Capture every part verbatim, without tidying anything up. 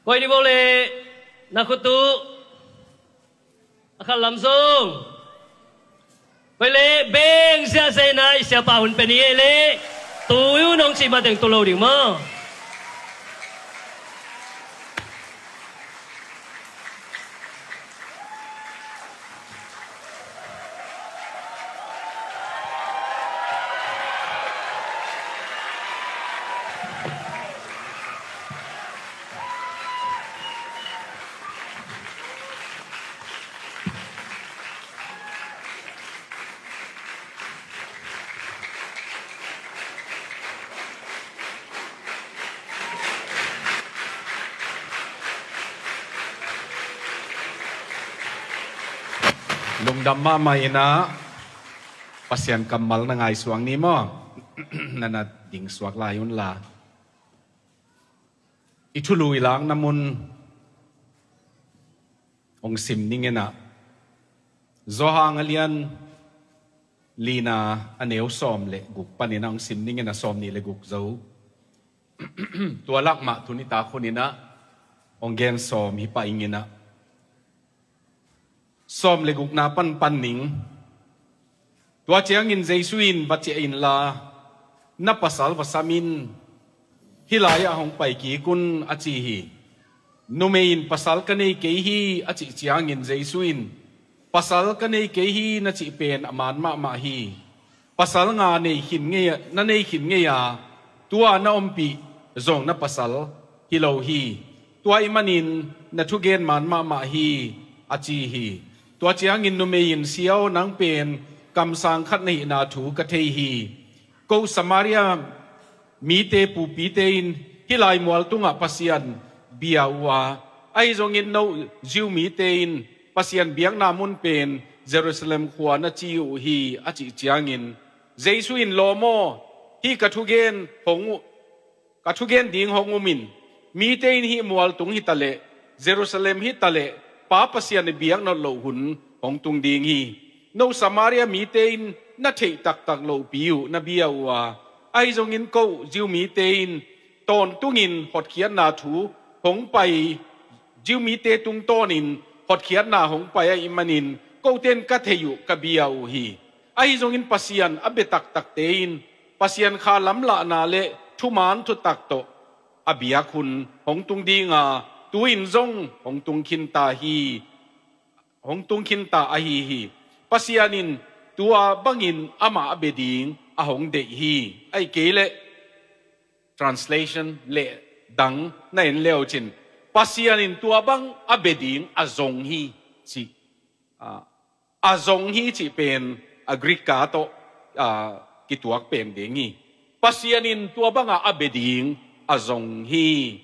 Koi ni bo le, na khut uh a khat lam zong. Koi le beng siahsiah in ah i siapa hun pia ni ei le, tu i uh nong cih mateng tu lo ding maw? Lungdam mahmah in ah Pasian kammal na ngaihsuak ni maw? Na na ding suak lai unla, i thulu i lakna mun hong sim ning in ah, Johan a lian lina a neu sawm le guk panin ah hong sim ning in ah, sawm nih le guk zo. Tua lak mah tuni tak hun in ah hong gen sawm hi pah ing in ah, sawm le gukna pan pan ning. Tua ciangin Jesu in, "Va ciah inla, na pasal va sam in, hih lai-ah hong pai kik un," a ci hi. Numei in, "Pasal ka nei kei hi," a cih ciangin Jesu in, "Pasal ka nei kei hi na cih pen a man mahmah hi. Pasal nga nei khin ngei, na nei khin ngei a, tua na ompih zong na pasal hi lo hi. Tua ahih manin na thugen man mahmah hi," a ci hi. Tua ciangin numei in, "Sia aw, nang pen kamsang khat na hihna thu ka thei hi. Ko Samaria mite pupite in hih lai mual tungah Pasian bia uh a, ahi zongin no Jew mite in Pasian biakna mun pen Jerusalem khua na ci uh hi," a cih ciangin Jesu in, "Lawm aw, hih ka thugen hong uh, ka thugen ding hong um in. Mite in hih mual tung hi taleh, Jerusalem hi taleh, Pa Pasian i biak nawn loh hun hong tung ding hi. No Samaria mite in na theih taktak lohpi uh na bia uh a, ahi zongin ko Jew mite in tawntungin hotkhiatna thu hong pai, Jew mite tungtawnin hotkhiatna hong pai ahih manin kote in ka theih uh ka bia uh hi. Ahi zongin Pasian a bia taktakte in Pasian kha lamlahna le thuman thutak tawh a biak hun hong tung ding a, tu-in zong hong tung khinta hi, hong tung khinta ahi hi. Pasian in tua bangin amah a bia ding a hong deih hi." Ahih kei leh, translation le dang na en le uh cin, "Pasian in tua bang a bia ding a zong hi," ci. Ah, a zong hi cih pen a Greek ka tawh, ah, kituak pen ding hi. Pasian in tua bangah a bia ding a zong hi.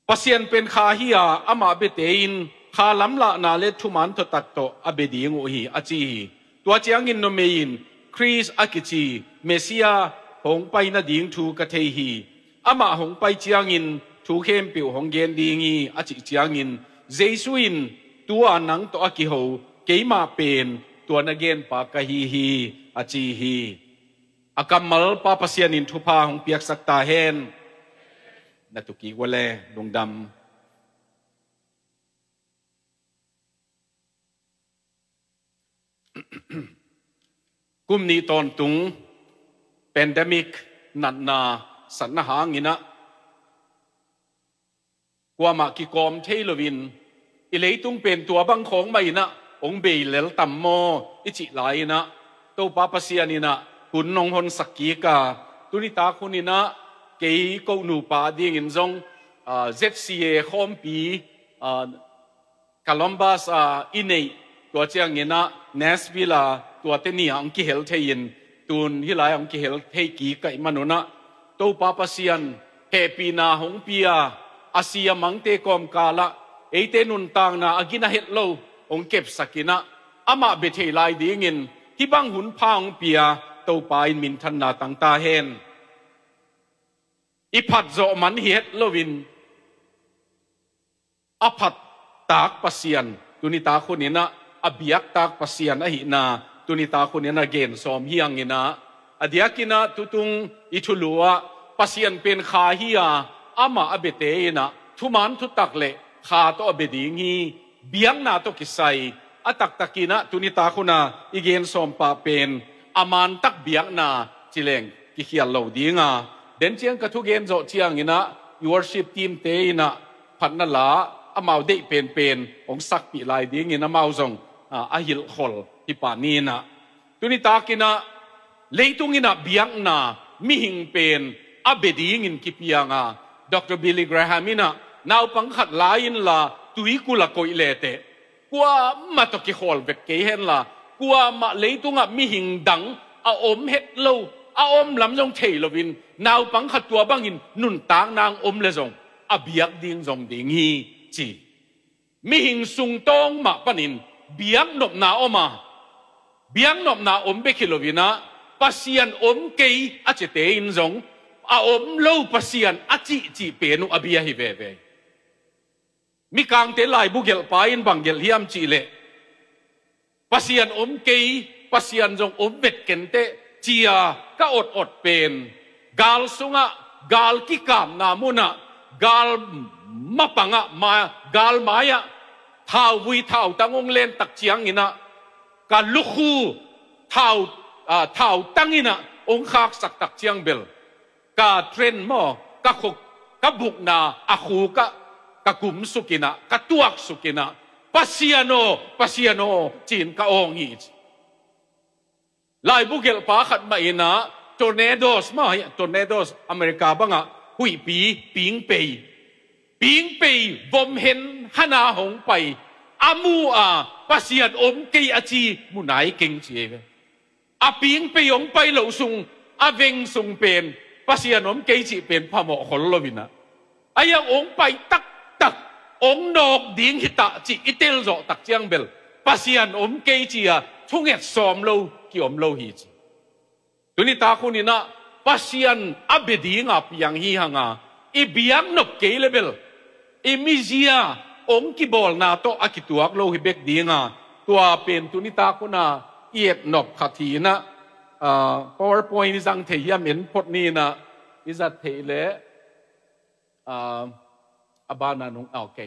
Pasian pen kha hi a, amah biate in kha lamlahna le thuman thutak tawh a bia ding uh hi, a ci hi. Tua ciangin numei in, "Khrist a kici Messiah hong pai nading thu ka thei hi. Amah hong pai ciangin thu khempeuh hong gen ding hi," a cih ciangin Jesu in, "Tua nang tawh a kiho keimah pen tua na genpa ka hi hi," a ci hi. A kammal Pa Pasian in thupha hong piaksak ta hen. Na tu kik uh le, lungdam. Kum nih tawntung pandemic natna satna hangin ah kuamah kikawm thei loin, i leitung pen tua bang khawng mah in ah hong bei lel tam maw i cih lai-in ah, Topa Pasian in ah hun hong honsak kik a, tuni tak hun in ah kei ko nupa dingin zong, ah, Z C A khawmpi, ah, Columbus a i neih, tua ciangin ah Nashville a tuate ni ah hong kihel thei-in, tun hih lai ah hong kihel thei kik ka hih manun ah, Topa Pasian hehpihna hong pia, a si a mangte kawmkal ah eite nuntakna a gina het lo hong kepsak in ah, amah bia thei lai dingin hih bang hun pha hong pia Topa in minthanna tang ta hen. I phat zawh man hi het loin, a phat tak Pasian, tuni tak hun in ah, a biak tak Pasian ahihna tuni tak hun in ah gen sawm hi hang in ah, a diakin ah tutung i thulu ah Pasian pen kha hi a, amah a biate in ah thuman thutak le kha tawh a bia ding hi. Biakna tawh kisai a taktakin ah tuni tak hun a i gen sawm pah pen a mantak biakna ci leng kikhial lo ding a, den ciang ka thugen zawh ciangin ah i worship team te in ah phatna la amau deih penpen hong sakpih lai dingin amau zong, ah, a hilhkhol hi pah ni in ah. Tuni takin ah leitung in ah biakna mihing pen a bia dingin kipiang a, Doctor Billy Graham in ah naupang khat la inla tuikul ah koih leteh kuamah tawh kikhawl vek kei henla, kuamah leitungah mihing dang a om het lo, a om lam zong thei loin naupang khat tua bangin nuntak nang om le zong a biak ding zong ding hi, ci. Mihing sung tawng mah panin biaknopna om a, biaknopna om bek hi loin ah Pasian om kei a cite in zong a om lo Pasian a cihcih pen uh a bia hi veve. Mikangte laibu gelhpa in bang gelh hiam cihleh, Pasian om kei, Pasian zong om vet kenteh, ci-a ka ot ot pen gal sungah, gal kikapna munah, gal mapangah, ma, gal mai-ah thauvui thautang hong len tak ciangin ah, ka lukhu thau, ah, thautang in ah hong khaksak tak ciang bel ka trend maw, ka khuk, ka bukna a khuk ah ka kumsuk in ah, ka tuaksuk in ah, Pasian aw, Pasian aw, ci-in ka awng hi, ci. Laibu gelhpa khat mah in ah tornadoes maw, tornadoes America bangah huihpi, pingpei, pingpei vom hen hana hong pai a mu a, Pasian om kei a ci mu nai keng, ci ei ve. A pingpei hong pai loh sung, a veng sung pen Pasian om kei cih pen phamawh khol lo in ah, a hiang hong pai taktak hong nawk ding hi tah cih i telzawh tak ciang bel Pasian om kei ci-a thunget sawm lo kiom lo hi, ci. Tuni tak hun in ah Pasian a bia dinga piang hi hang a, i biaknop kei le bel i mizia hong kibawlna tawh a kituak lo hi bek dinga, tua pen tuni tak hun a i etnop khat hi in ah, ah, PowerPoint i zang thei hiam, en phot ni in ah, i zat theih leh, ah, a ban a nung, ah, ok.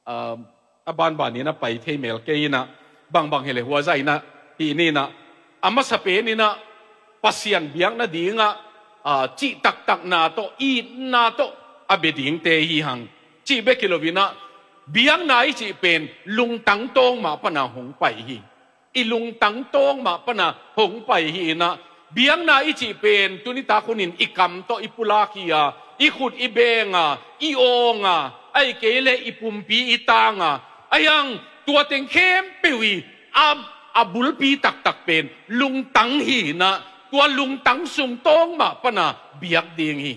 Ah, a banban in ah pai thei mel kei in ah, bangbang hi leh hua zah in ah hih ni in ah, a masa pen in ah Pasian biak nadingah, ah, cih taktakna tawh, itna tawh a bia dingte hi hang. Cih bek hi lo in ah, biakna i cih pen lungtang tawng mah pana hong pai hi. I lungtang tawng mah pana hong pai hi in ah, biakna i cih pen tuni tak hun in i kam tawh i pulak hi a, i khut i beng a, i awng a, ahih kei leh i pumpi i tang a, a hiang tua teng khempeuh i a, a bulpi taktak pen lungtang hi in ah, tua lungtang sung tawng mah pana biak ding hi.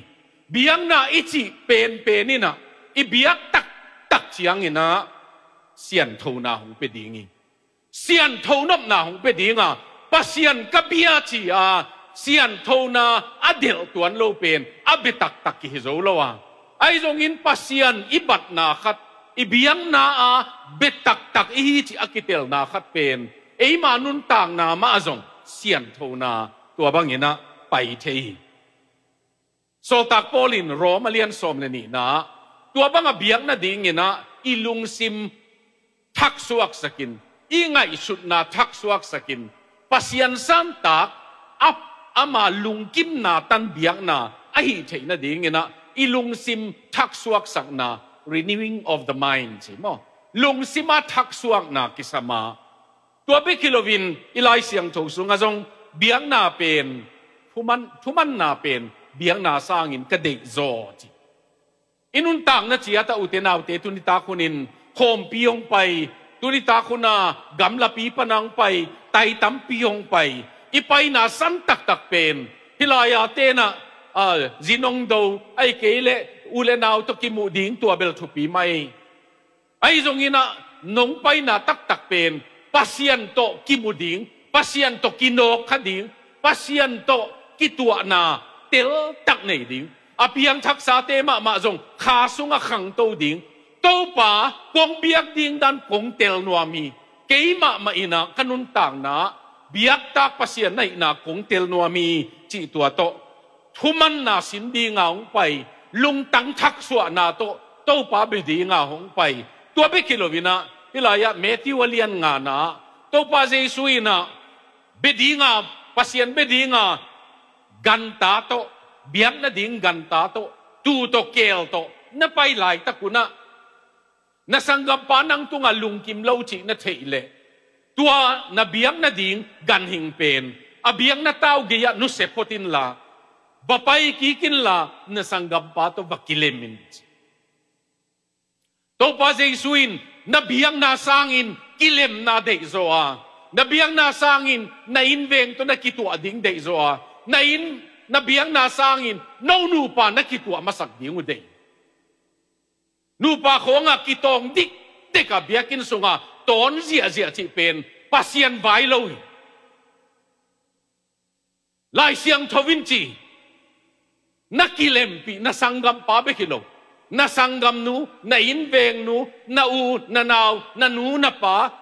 Biakna i cih penpen in ah, i biak taktak ciangin ah sianthona hong pia ding hi. Siantho nopna hong pia dinga, Pasian ka bia ci-a sianthona a delh tuan lo pen a bia taktak kihi zo lo a, ahi zongin Pasian i batna khat, i biakna a bia taktak i hi cih a kitelna khat pen eima nuntakna mah zong sianthona tua bangin ah pai thei hi. Sawltak Paul in Rom a lian sawm le nihna ah, tua banga biak nadingin ah i lungsim thaksuaksakin, i ngaihsutna thaksuaksakin, Pasian santak a, ama lungkimna tan biakna a hih theih nadingin ah i lungsim thaksuaksakna, renewing of the mind ci maw, lungsim a thaksuakna kisam a, tua bek hi loin i Lai Siangtho sungah zong biakna pen, thuman, thumanna pen biakna sangin ka deihzaw ci. I nuntakna ciat ah, ute naute, tuni tak hunin khawmpi hong pai, tuni tak hun a gamlapi pana hong pai, tai tampi hong pai, i paina san taktak pen hih lai-a tenah, ah, zin hong do, ahih kei leh u le nau tawh kimuh ding, tua bel thupi mah hi. Ahi zongin ah nong paina taktak pen Pasian tawh kimu ding, Pasian tawh kinawk kha ding, Pasian tawh kituahna teltak nei ding, a piangthaksate mahmah zong kha sungah khangto ding, Topa, kong biak ding dan kong tel nuam hi. Kei mahmah in ah ka nuntakna biaktak Pasian na hihna kong tel nuam hi, cih tua tawh thumanna sin dinga hong pai, lungtang thaksuahna tawh Topa bia dinga hong pai. Tua bek hi lo-in ah, hih lai-ah Matthew a lian ngana ah Topa Jesu in ah bia dinga, Pasian bia dinga ganta tawh, biak nading ganta tawh, tuu tawh, keel tawh na pai laitak un ah, na sanggampa nang tungah lungkim lo cih na theih leh, tua na biak nading ganhing pen a biakna tau gei-ah nusia phot inla, va pai kik inla, na sanggampa tawh va kilem in, ci. Topa Jesu in na biakna sangin kilemna deihzaw a, na biakna sangin na innveng tawh na kituah ding deihzaw a, na inn, na biakna sangin no nupa na kituah masak ding uh deih. Nupa khawngah kitawng dikdek a biakinn sungah tawn ziahziah cih pen Pasian vai lo hi. Lai Siangtho in ci, na kilempih na sanggampa bek hi lo, na sanggamnu, na innvengnu, na u, na nau, na nu, na pa,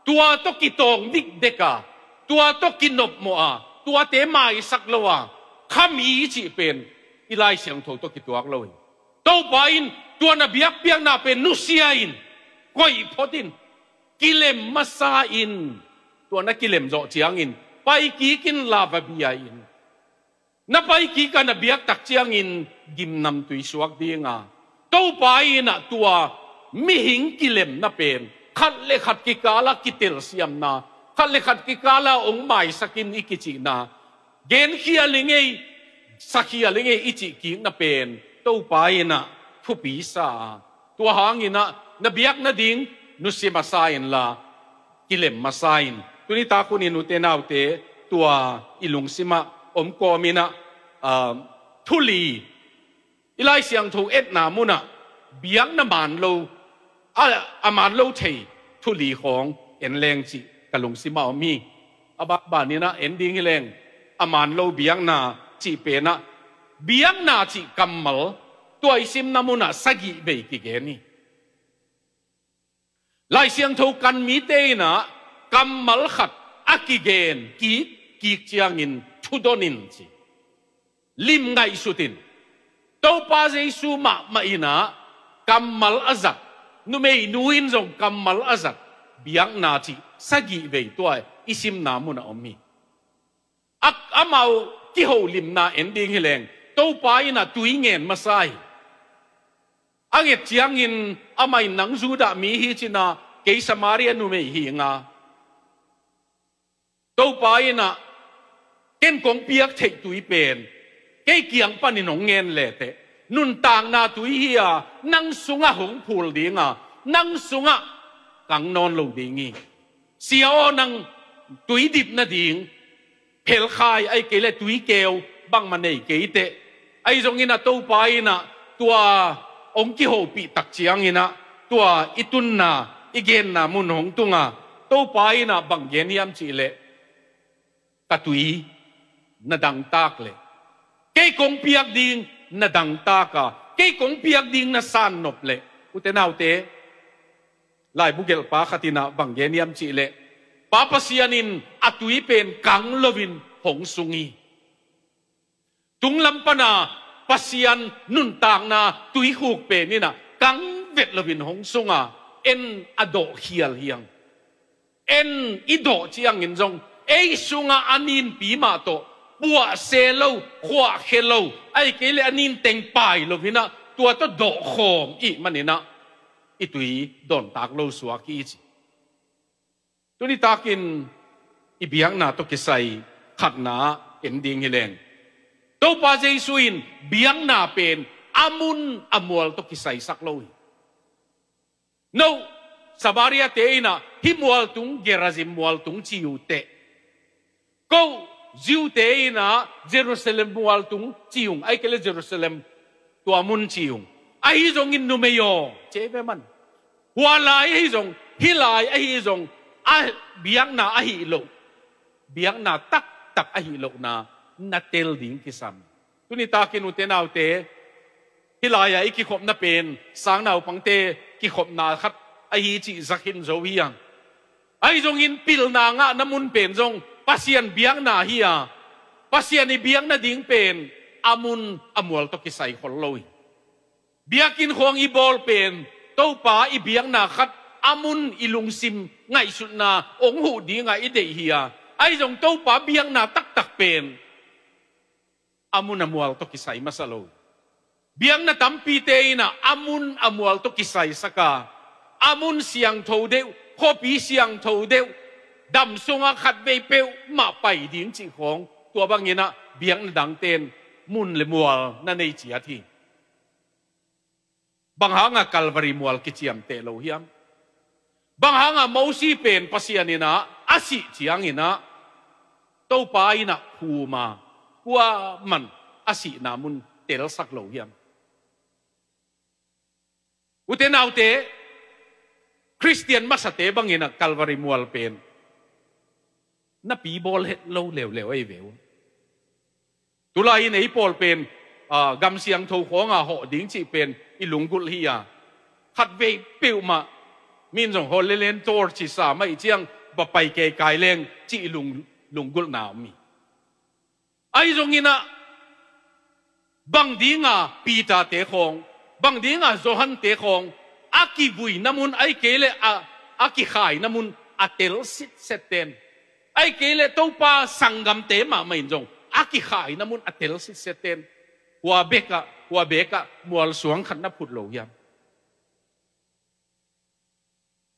tua tawh kitawng dikdek a, tua tawh kinopmawh a, tuate maisak lo a, khami cih pen i Lai Siangtho tawh kituak lo hi. Topa in tua na biakpiakna pen nusia in, koih phot in, kilem masa in, tua na kilem zawh ciangin pai kik inla va bia in. Na pai kik a na biak tak ciangin gimnamtui suak ding a, Topa in ah tua mihing kilemna pen khat le khat kikal a kitelsiamna, khat le khat kikal a hong maisak in i kicihna, genkhial i ngei, sakhial i ngei i cih kikna pen Topa in ah thupi sa a, tua hangin ah na biak nading nusia masa inla, kilem masa in. Tuni tak hun in ute naute, tua i lungsimah om kawmin ah, ah, thu li, i Lai Siangtho etna munah biakna man lo, a, a man lo thei thu li khawng en leng cih ka lungsimah om hi. A banbanin ah en ding hi leng, a man lo biakna cih pen ah, biakna cih kammal tua i simna munah sagih vei kigen hi. Lai Siangtho kan mite in ah kammal khat a kigen kik, kik ciangin thudon in ci. Lim ngaihsut in. Topa Jesu mahmah in ah kammal a zat, numeinu in zong kammal a zat, biakna cih sagih vei tua i simna munah om hi. A, amau kiholimna en ding hi leng, Topa in ah tui ngen masa hi. A nget ciangin amah in, "Nang Judah mi hi ci-in ah, kei Samaria numei hi ing a, Topa in ah ken kong piak theih tui pen kei kiang panin hong ngen leteh, nuntakna tui hi a, nang sungah hong phul ding a, nang sungah kang nawn lo ding hi. Sia aw, nang tui dip nading phelkhai, ahih kei leh tuikeu bangmah nei kei teh." Ahi zongin ah Topa in ah tua hong kihopih tak ciangin ah, tua i tunna, i genna mun hong tung a, Topa in ah bang gen hiam cih leh, "Ka tui na dangtak leh, kei kong piak ding na dangtak a, kei kong piak ding na san nop leh," ute naute, laibu gelhpa khat in ah bang gen hiam cih leh, "Pa Pasian in a tui pen kang loin hong sung hi." Tunglam pana Pasian nuntakna tuikhuk pen in ah kang vet loin hong sung a, en a dawh khial hi hang. En i dawh ciangin zong ei sungah a ninpi mah tawh puahse lo, khuahkhia lo, ahih kei leh a ninteng pai loin ah tua tawh dawhkhawm i hih manin ah i tui dawntak lo suak hi ci. Tuni takin i biakna tawh kisai khatna ah en ding hi leng, Topa Jesu in biakna pen a mun a mual tawh kisaisak lo hi. No Samaria-te in ah hih mualtung, Gerizim mualtung ci uh teh, ko Jew-te in ah Jerusalem mualtung ci ung, ahih kei leh Jerusalem tua mun ci ung. Ahi zongin numei aw, ci ve man. Hua lai ahi zong, hih lai ahi zong, a biakna ahih loh, biakna taktak ahih lohna na tel ding kisam. Tuni takin ute naute, hih lai-ah i kikhopna pen sang naupangte kikhopna khat ahi cih za khin zo hi hang. Ahi zongin pilna ngahna mun pen zong Pasian biakna hi a, Pasian i biak nading pen a mun a mual tawh kisai khol lo hi. Biakinn khawng i bawl pen Topa i biakna khat a mun i lungsim ngaihsutna hong huh dingah i deih hi a, ahi zong Topa biakna taktak pen a mun a mual tawh kisai masa lo. Biakna tampite in ah a mun a mual tawh kisaisak a, a mun siangtho deuh, khuapi siangtho deuh, dam sungah khatvei peuhmah pai ding cih khawng, tua bangin ah biakna dangte in mun le mual na nei ciat hi. Bang hangah Calvary mual kiciamteh lo hiam? Bang hangah Mosi pen Pasian in ah a sih ciangin ah Topa in ah khum a, kuaman a sihna mun telsak lo hiam? Ute naute, Khristian masate bangin ah Calvary mual pen na pi bawl het lo leuleu ei ve uh. Tulai in ei pawl pen, ah, gam siangtho khawngah hawh ding cih pen i lunggulh hi a, khatvei peuhmah min zong Holy Land Tour ci sa mah i ciang va pai keikai leng cih i lung, lunggulhna om hi. Ahi zongin ah bang dinga Peter-te khawng, bang dinga Johan-te khawng a kivuina mun, ahih kei leh a, a kikhaina mun a tel sitset ten, ahih kei leh Topa sanggamte mahmah in zong a kikhaina mun a tel sitset ten, kua bekah, kua bekah mual suang khat na phut lo hiam?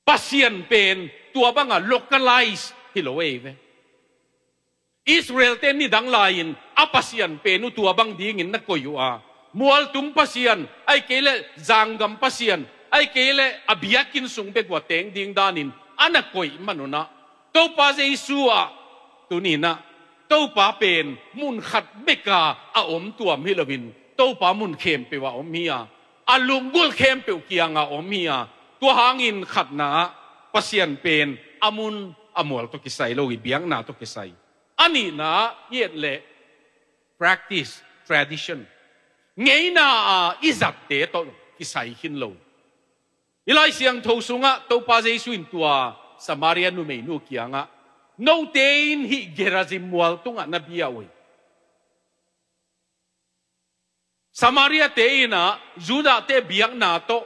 Pasian pen tua bangah localize hi lo ei ve. Israel-te nidang lai-in a Pasian pen uh tua bang dingin na koih uh a, mualtum Pasian, ahih kei leh zanggam Pasian, ahih kei leh a biakinn sung bek uh a teng ding danin a na koih man un ah, Topa Jesu ah tuni-in ah Topa pen mun khat bek ah a om tuam hi loin Topa mun khempeuh ah om hi a, a lunggulh khempeuh kiangah om hi a, tua hangin khatna ah Pasian pen a mun a mual tawh kisai lo hi, biakna tawh kisai. A nihna ah i et leh practice, tradition, ngeina a i zatte tawh kisai khin lo. I Lai Siangtho sungah Topa Jesu in tua Samaria numeinu kiangah, note in hih Gerizim mual tungah na bia uh hi. Samaria-te in ah Judah-te biakna tawh,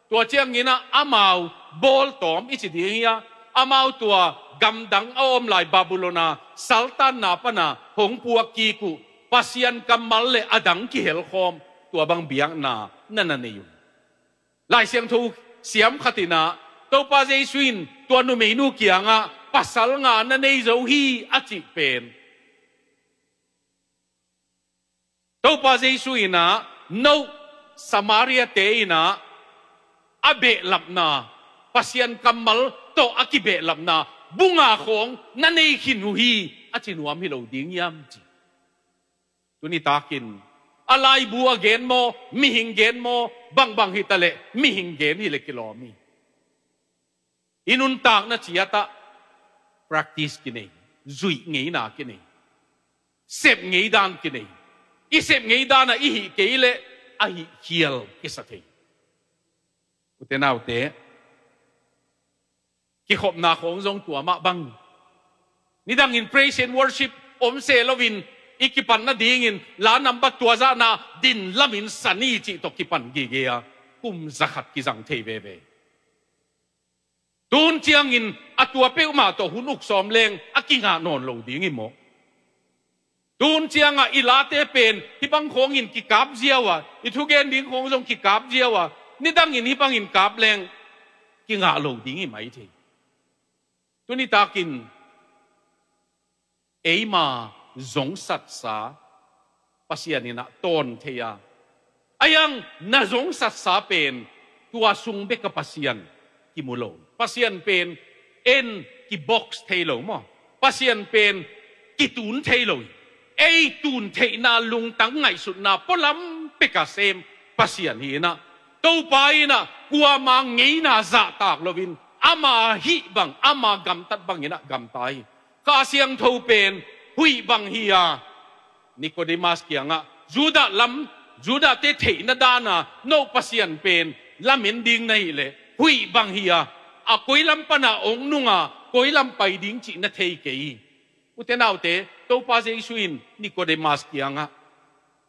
tua ciangin ah amau bawltawm i ci ding hi a, amau tua gamdang a om lai Babylon a saltanna pana hong puak kik uh Pasian kammal le a dang kihelkhawm, tua bang biakna na na nei uh. Lai Siangtho siam khat in ah Topa Jesu in tua numeinu kiangah pasal nga na nei zo hi a cih pen, Topa Jesu in ah no Samaria-te in ah a behlapna, Pasian kammal tawh a kibehlapna bu nga khawng na nei khin uh hi a ci nuam hi lo ding hiam ci. Tuni takin a laibu a gen maw, mihing gen maw, bangbang hi ta leh mihing gen hi leh kilawm hi. I nuntakna ciatah practice kinei, zuih ngeina kinei, sep ngei dan kinei. I sep ngei dan ah i hih kei leh a hih khial kisa thei. Ute naute, kikhopna khawng zong tua mah bang. Nidangin praise and worship om se loin i kipan nadingin la nambat tua zahna din lamin sani cih tawh kipan gige a, kum zakhat kizang thei veve. Tun ciangin a tua peuhmah tawh hun uk sawm leng a kingah nawn lo ding hi maw? Tun ciangah i late pen hih bang khawngin kikap ziau a, i thugen ding khawng zong kikap ziau a, nidangin hih bangin kap leng kingah lo ding hi mai thei. Tuni takin eima zongsatsa Pasian in ah tawn thei a, a iang na zongsatsa pen tua sung bek a Pasian kimu lo. Pasian pen en kibox thei lo maw? Pasian pen kitun thei lo. Ei tun theihna lungtang ngaihsutna pualam pek a sem Pasian hi in ah, Topa in ah kuama ngeina zahtak loin ama hih bang, ama gamtat bangin ah gamta hi. Kha Siangtho pen huih bang hi a, Nicodemus kiangah Judah lam, Judah-te theihna dana no Pasian pen lamen ding na hih leh huih bang hi a, a koi lam pana hong nunga koi lam pai ding cih na thei kei hi. Ute naute, Topa Jesu in Nicodemus kiangah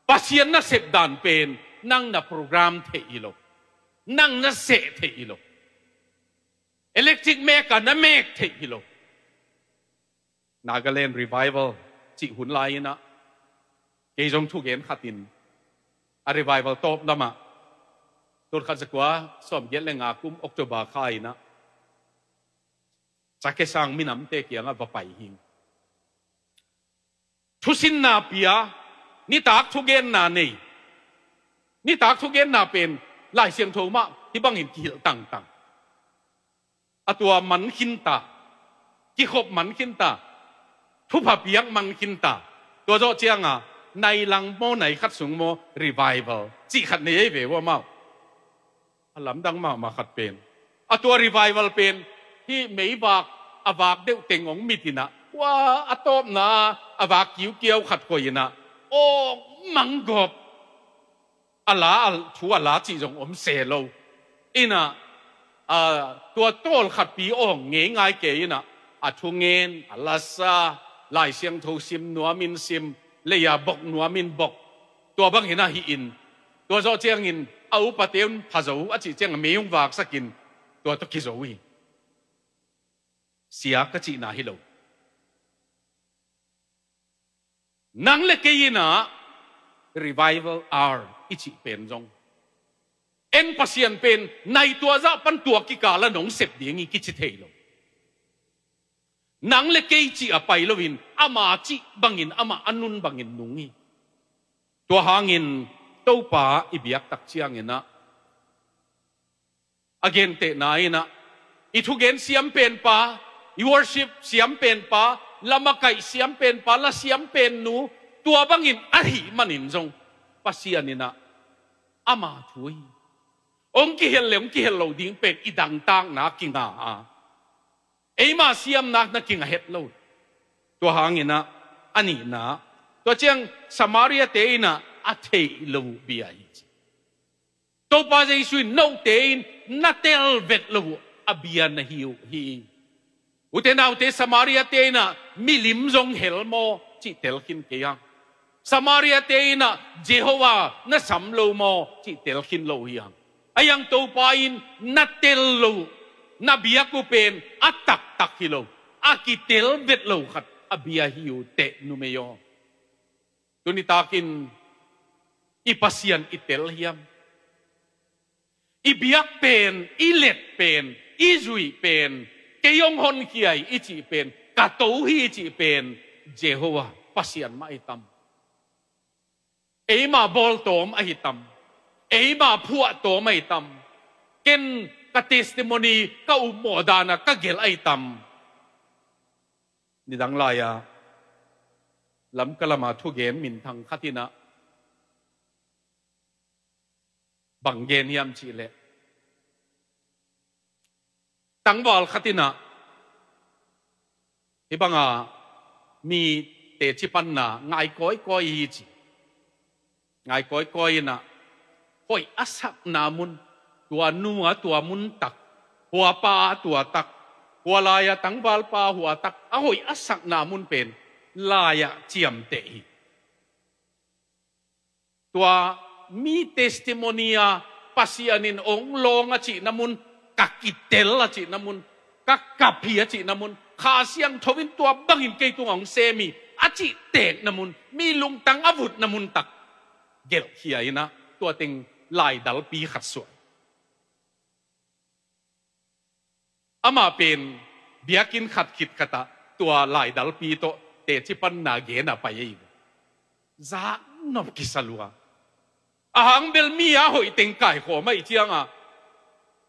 Pasian nasep dan pen Nang na program theih hi lo. Nang na seh theih hi lo. Electric mek a na mek theih hi lo. Nagaland Revival cih hun lai-in ah, kei zong thugen khat in, a revival tawp lamah, tul khat za kua sawmgiat le nga kum October kha in ah, Chakhesang minamte kiangah va pai hi. Thusinna pia, nitak thugenna nei. Nitak thugenna pen Lai Siangtho mah hih bangin kihilh tangtang. A tua man khinta, kikhop man khinta, thupha piak man khinta. Tua zawh cianga, nai lang maw, nai khat sung maw, revival cih khat nei ei ve uh amau. A lamdang mahmah khat pen, a tua revival pen, hih meivak a vak deuh teng hong mit in ah, ua a tawpna a vak kiukiau khat koih in ah, aw, manggawp. A la, a thu a la cih zong om se lo. In ah, a, tua tawlkhatpi awng ngeingai kei in ah, a thungen, a lasa, Lai Siangtho sim nuamin sim, lei-a bok nuamin bok. Tua bangin ah hi in, tua zawh ciangin a upate un pha zo a cih ciang a mei hong vaksakin, tua tawh kizo hi. Sia ka cihna hi lo. Nang le kei in ah revival hour i cih pen zong, en Pasian pen nai tua zah pan tua kikal a nong sep ding hi kici thei lo. Nang le kei cih a pai loin ama cih bangin, amah a nun bangin nung hi. Tua hangin Topa i biak tak ciangin ah, a gentehna in ah, i thugen siam penpa, i worship siam penpa, la makaih siam penpa, la siam pennu, tua bangin ahih manin zong Pasian in ah ama thu hi. Hong kihel le hong kihel lo ding pen i dangtakna kinga a, eima siamna na kinga het lo. Tua hangin ah, a nihna, tua ciang Samaria-te in ah a theih lo uh bia hi ci. Topa Jesu in note in na tel vet lo uh a bia na hi uh hi. Ute naute, Samaria-te in ah milim zong hel maw cih tel khin kei hang. Samaria-te in ah Jehovah na sam lo maw cih tel khin lo hi hang. A yang Topa in na tel lo uh, na biak uh pen a taktak hi lo, a kitel vet lo khat a bia hi uh teh numei aw. Tuni takin i Pasian i tel hiam? I biak pen, i let pen, i zuih pen, kei hong honkhia hi i cih pen, ka to hi i cih pen Jehovah Pasian mah ahi tam? Eima bawltawm ahi tam? Eima phuahtawm ahi tam? Ken ka testimony, ka upmawh dana ka gelh ahi tam? Nidang lai-a Lamka lama thugen minthang khat in ah bang gen hiam cih leh, tangval khat in ah hih banga mi teci panna ngai kawikawi hi ci. Ngai kawikawi in ah, hoih a sakna mun, tua nu a tua mun tak, hua pa a tua tak, hua lai-a tangvalpa hua tak, a hoih a sakna mun pen lai-ah ciamteh hi. Tua mi testimony a Pasian in hong lawng a cihna mun, ka kitel a cihna mun, ka kap hi a cihna mun, Kha Siangtho in tua bangin kei tungah hong sem hi a cih tekna mun, mi lungtang a vutna mun tak gelhkhia in ah, tua teng laidalpi khat suah. Amah pen biakinn khat khit khatah tua laidalpi tawh teci panna gen a pai ahi. Zaknop kisa lua. A hang bel mi a hoih teng kaikhawm ahih cianga,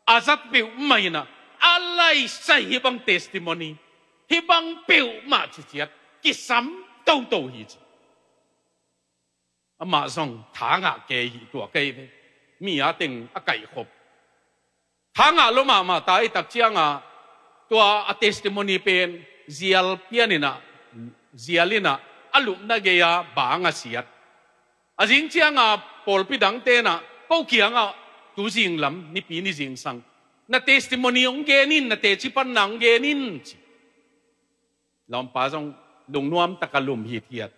a zat peuhmah in ah, a laisai hih bang testimony, hih bang peuhmah ciciat kisam toto hi ci. Amah zong thangah kei hi tua kei ve. Mi a teng a kaihkhop. Thangah lo mahmah ta i tak cianga, tua a testimony pen zial pian in ah, zial in ah, a lupna gei-a bang a siat. A zing cianga pawlpi dangte in ah, ko kiangah tu zinglam, nipi ni zingsang, na testimony hong gen in, na teci panna hong gen in ci. Lawmpa zong lungnuam taka lum hithiat.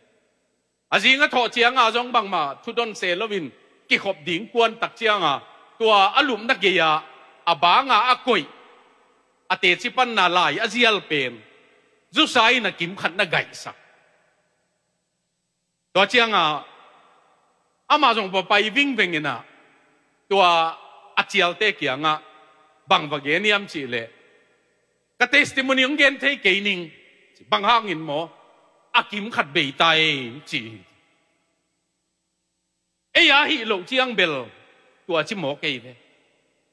A zing a thawh cianga zong bangmah thudon se loin, kikhop ding kuan tak ciangah tua a lupna gei-ah a banga a koih, a teci panna lai a zial pen zusa in a kimkhat na gaihsak. Tua ciangah amah zong va pai vingveng inah tua a cialte kiangah bang va gen hiam cihleh, ka testimony hong gen thei kei ning, bang hangin maw, a kimkhat bei ta ei, ci hi. Ei a hih loh ciang bel tua ci mawk ei ve.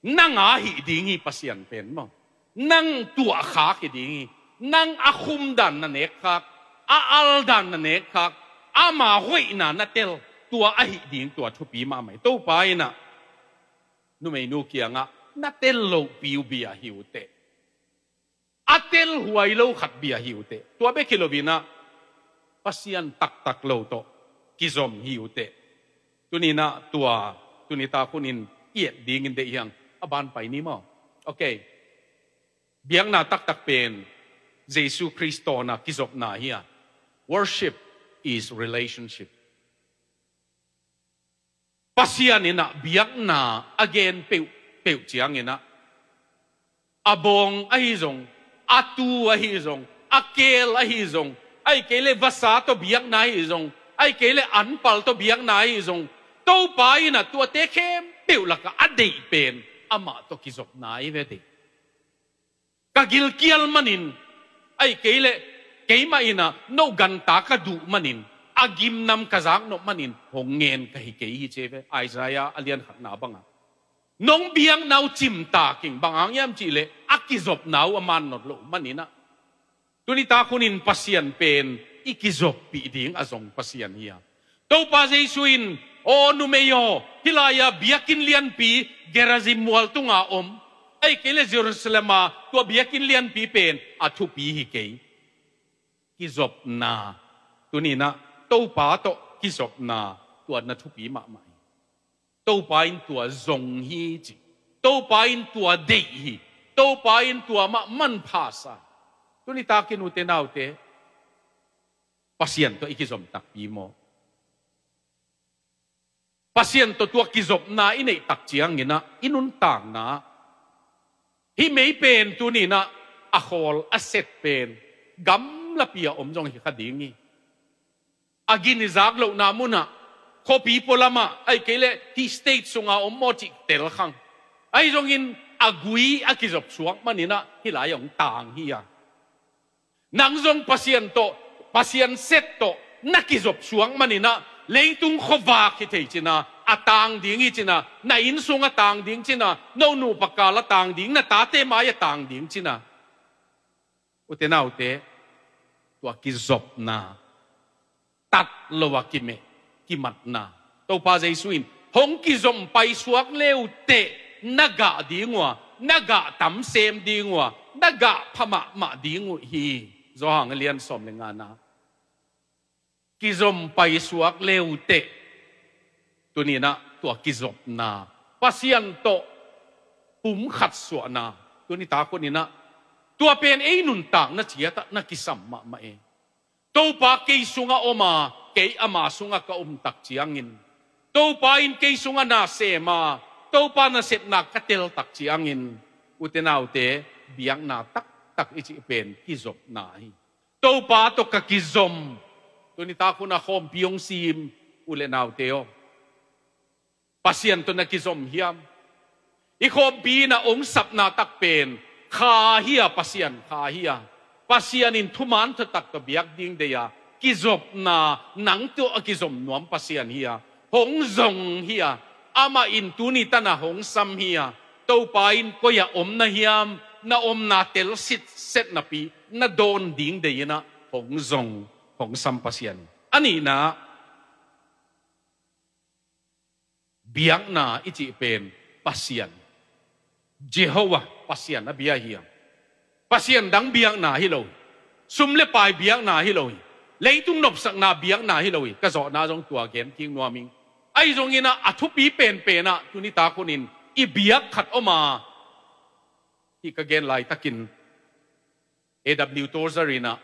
Nang a hih ding hi Pasian pen maw. Nang tuahkhak hi ding hi. Nang a khumdan na nekkhak, a aldan na nekkhak, ama hoihna na tel, tua a hih ding tua thupi mahmah hi. Topa inah numeinu kiangah na tel lohpi uh bia hi uh teh. A tel huai lo khat bia hi uh teh. Tua bek hi lo inah Pasian taktak lo tawh kizom hi uh teh. Tuni inah tua tuni tak hunin i et dingin deih hiang, a ban pai ni maw. Ok. Biakna taktak pen Jesu Khrist tawh na kizopna hi a. Worship is relationship. Pasian inah biakna a gen peuhpeuh ciang inah a bawng ahi zong, a tu ahi zong, a keel ahi zong, ahih kei leh vasa tawh biakna ahi zong, ahih kei leh anpal tawh biakna ahi zong, Topa inah tuate khempeuh lakah a deih pen amah tawh kizopna ahi ve teh. Ka gilkial manin, ahih kei leh keimah inah no ganta ka duh manin, a gimnam ka zaknop manin hong ngen ka hi kei hi ci ve. Isaiah a lian khatna bangah nong biakna uh cimtak ing, bang hang hiam cihleh a kizopna uh a mannot loh maninah. Tuni tak hunin Pasian pen i kizoppih ding a zong Pasian hi a. Topa Jesu in, aw numei aw, hih lai-a biakinn lianpi Gerizim mual tunga om, ahih kei leh Jerusalem a tua biakinn lianpi pen a thupi hi kei. Kizopna, tuni inah Topa tawh kizopna tua na thupi mahmah hi. Topa in tua zong hi ci. Topa in tua deih hi. Topa in tua mah manpha sa. Tuni takin ute naute, Pasian tawh i kizom takpi maw. Pasian tawh tua kizopna i neih tak ciang inah i nuntakna, hih mei pen tuni inah a khawl a set pen gamlapi a om zong hi kha ding hi. A gin i zak lohna munah, khuapi pualamah, ahih kei leh hih state sunga om maw cih tel khang. Ahi zongin a gui a kizop suak maninah hih lai hong tang hi a. Nang zong Pasian tawh, Pasian set tawh na kizop suak maninah leitung khuavak hi thei cina, a tang ding hi cina, na inn sung a tang ding cina, no nupa kal a tang ding, na tate mai a tang ding cina. Ute naute, tua kizopna, tat lo a kimeh, kimatna, Topa Jesu in hong kizom paisuak leuteh na gah ding uh a, na gah tamsem ding uh a, na gah pha mahmah ding uh hi. Johan a lian sawm le ngana. Kizom paisuak leuteh, tuni inah tua kizopna, Pasian tawh pumkhat suahna, tuni tak huninah tua pen ei nuntakna ciatah na kisam mahmah e. Topa kei sungah om a, kei ama sungah ka om tak ciangin, Topa in kei sungah na sem a, Topa nasepna ka tel tak ciangin, ute naute, biakna taktak i cih pen kizopna hi. Topa tawh ka kizom. Tuni tak hunah khawmpi hong sim, u le naute aw, Pasian tawh na kizom hiam? I khawmpi inah hong sapna tak pen kha hi a, Pasian kha hi a. Pasian in thuman thutak tawh biak ding deih a, kizopna, nang tawh a kizom nuam Pasian hi a, hong zong hi a, amah in tuni tanah hong sam hi a. Topa in koi-ah om na hiam, na omna tel sitset napi na dawn ding deih inah hong zong, hong sam Pasian hi. A nihna, biakna i cih pen Pasian, Jehovah Pasian a bia hi a. Pasian dang biakna hi lo hi. Sum le pai biakna hi lo hi. Leitung nopsakna biakna hi lo hi. Ka zawhna zong tua gen kik nuam ing. Ahi zongin ah, a thupi penpen ah tuni tak hunin i biak khat om a, hih ka gen laitakin A W Tozer in ah,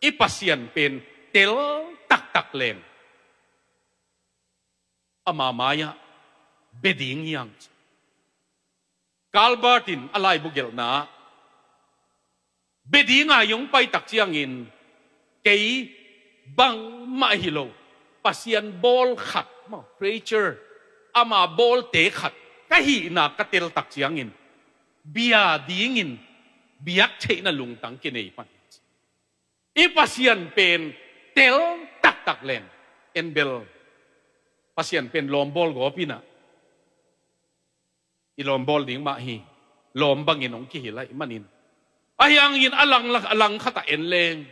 i Pasian pen tel taktak leng ama mai-ah Bia ding hiang. Karl Barth in a laibu gelhna ah, bia ding a hong pai tak ciangin, kei bangmah hi lo, Pasian bawl khat, ma, creature, ama bawlte khat ka hihna ka tel tak ciangin, bia dingin biak theihna lungtang kinei pan. I Pasian pen tel taktak leng, en bel, Pasian pen lawm bawl gawp in ah, i lawm bawl ding mah hi, lawm bangin hong kihilh ahih manin. Ahi hangin a lang, a lang khat ah en leng,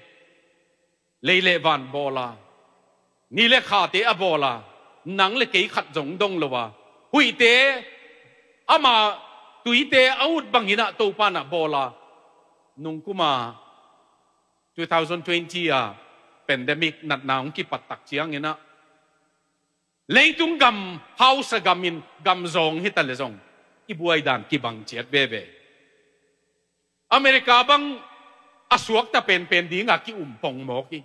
lei le van bawl a, ni le khate a bawl a, nang le kei khat zong dong lo a, huihte, ama tuite a ut bangin ah Topa in ah bawl a, nungkum a two thousand twenty a pandemic natna hong kipat tak ciangin ah, leitung gam hausa gamin gam zawng hi ta leh zong, i buai dan kibang ciat veve. America bang a suakta penpen ding a ki-um pongmawk hi.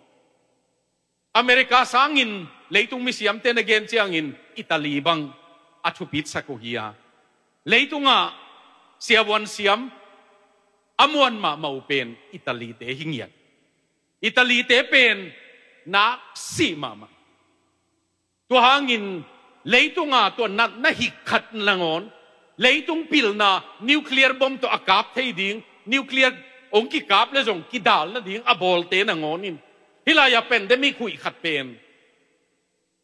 America sangin leitung misiamte na gen ciangin Italy bang a thupitsak uh hi a, leitung ah siavuan siam a muan mahmah uh pen Italy-te hi ngiat. Italy-te pen nak sih mahmah. Tua hangin leitung a tua natna hik khat nangawn, leitung pilna nuclear bomb tawh a kap thei ding, nuclear hong kikap leh zong kidal nading a bawlte nangawn in, hih lai-ah pandemic huih khat pen,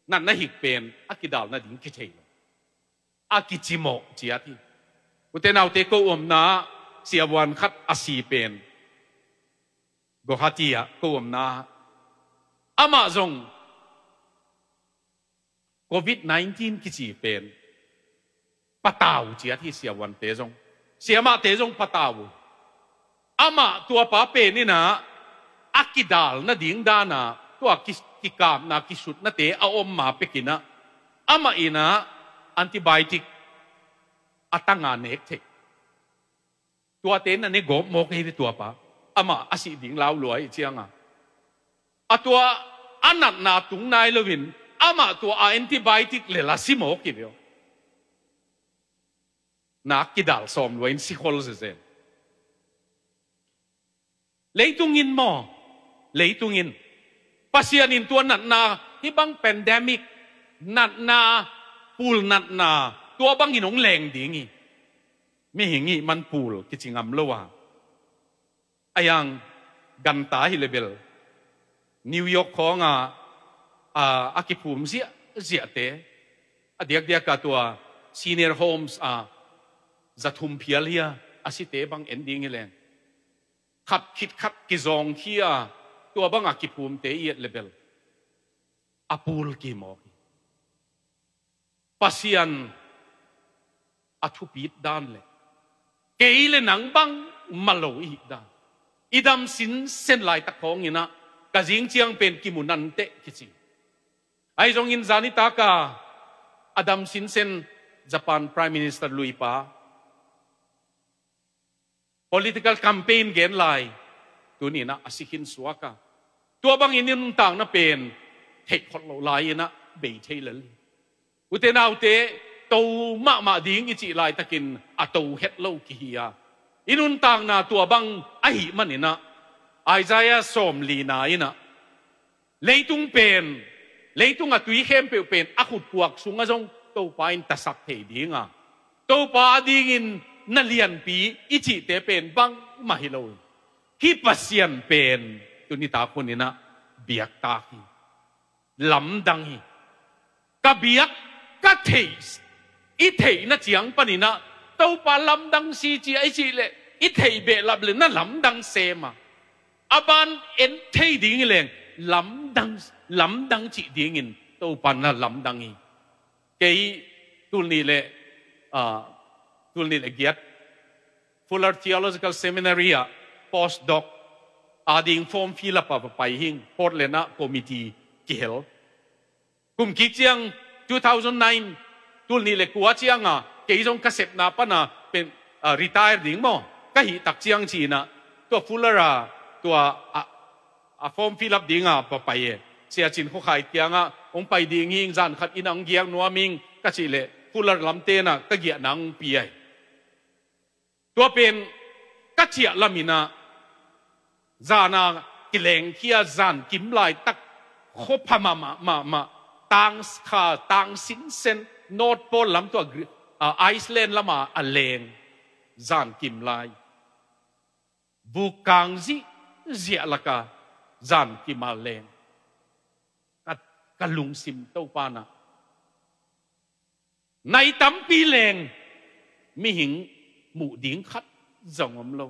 natna hik pen a kidal nading kithei lo, a kicimawh ciat hi. Ute naute, ko omna ah siavuan khat a si pen, Guwahati ah ko omna ah, amah zong covid nineteen kici pen patau ciat hi. Siavuante zong, siamahte zong patau uh. Amah tuapa pen in ah a kidal nading dan a, tua ki-, kikapna kisutnate a om ma pek in ah, amah in ah antibiotic a tang a nek theih. Tuate na ne gawp mawk hi ve tuapa. Amah a sih ding lau lua ahih ciang a, a tua a natna tung nai loin amah tua a antibiotic lel a si mawk hi ve aw. Nak kidal sawm lua in si khol zezen. Leitung in maw, leitung in, Pasian in tua natna, hih bang pandemic natna, pul natna, tua bangin hong leng ding hi. Mihing hih man pul kici ngam lo a, a yang ganta hi leh bel, New York khawng a, a, a kiphum ziahziahte, a diakdiak a tua senior homes a za thum phial hi a, a site bang en ding hi leng, khat khit khat kizawng khia, tua bang a kiphumte i et leh bel, a pul kimawk hi. Pasian a thupit dan leh kei leh nang bangmah lo i hih dan, i dam sinsen laitak khawng in ah, ka zing ciang pen kimu nanteh kici. Ahi zongin zanitak a a dam sinsen Japan Prime Minister luipa, political campaign gen lai, tuni in ah a si khin suak a, tua bangin i nuntakna pen theih phot loh lai in ah bei thei lel hi. Ute naute, to mahmah ding i cih laitakin a to het lo kihi a, i nuntakna tua bang ahih man in ah, Isaiah sawmlina in ah, leitung pen, leitung a tui khempeuh pen a khutkuak sungah zong Topa in tasak thei ding a, Topa adingin na lianpi i cihte pen bangmah hi lo hi. Hih Pasian pen tuni tak hun in ah biaktak hi, lamdang hi. Ka biak, ka theih, i theihna ciang panin ah Topa lamdang si ci a i cih leh, i theih behlap leh na lamdang sem a, a ban en thei ding hi leng lamdang, lamdang cih dingin Topa na lamdang hi. Kei tul nih leh, ah, tul nih leh giat Fuller Theological Seminary ah postdoc ading form fill up a va pai hing, Portland ah committee kihel. Kum kik ciang two thousand nine, tul nih leh kua ciang a kei zong ka sepna pan a pen, ah, retire ding maw ka hih tak ciang ci in ah, tua Fuller a, tua a, a form fill up ding a va pai e. Sia Cin Khua Khai kiangah hong pai ding hing, zan khat in ah hong giak nuam hing ka cih leh, Kular lamte in ah ka giahna hong pia hi. Tua pen ka ciah lam in ah zan a kilengkhia, zan kim laitak, khua pha mahmah, mahmah, tang kha, tang sinsen, North Pole lam tua Gre-, a, Iceland lam a a leng, zan kim lai. Vuk kang zihziah lak a zan kim a leng. Ka, ka lungsim Topa in ah nai tampi leng mihing muh ding khat zong om lo.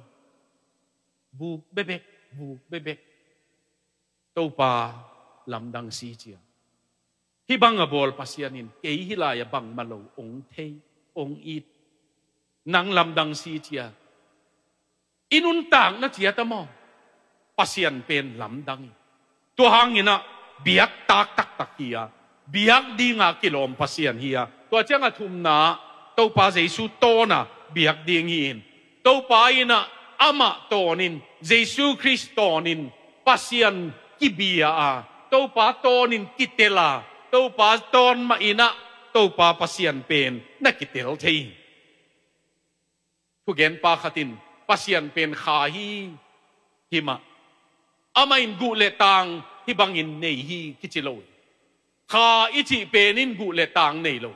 Vuk bebek, vuk bebek. Topa lamdang si cia. Hih bang a bawl Pasian in kei hih lai a bangmah lo hong thei, hong it. Nang lamdang si cia. I nuntakna ciat ah maw, Pasian pen lamdang hi. Tua hang in ah biak tak taktak hi a, biak ding a kilawm Pasian hi a. Tua ciang a thumna, Topa Jesu tawn a biak ding hi in. Topa in ah amah tawn in, Jesu Khrist tawn in Pasian kibia a, Topa tawn in kitel a, Topa tawn mah in ah Topa Pasian pen na kitel thei hi. Thugenpa khat in Pasian pen kha hi, hi mah. Amah in guh le tang hih bangin nei hi kici lo hi. Kha i cih pen in guh le tang nei lo.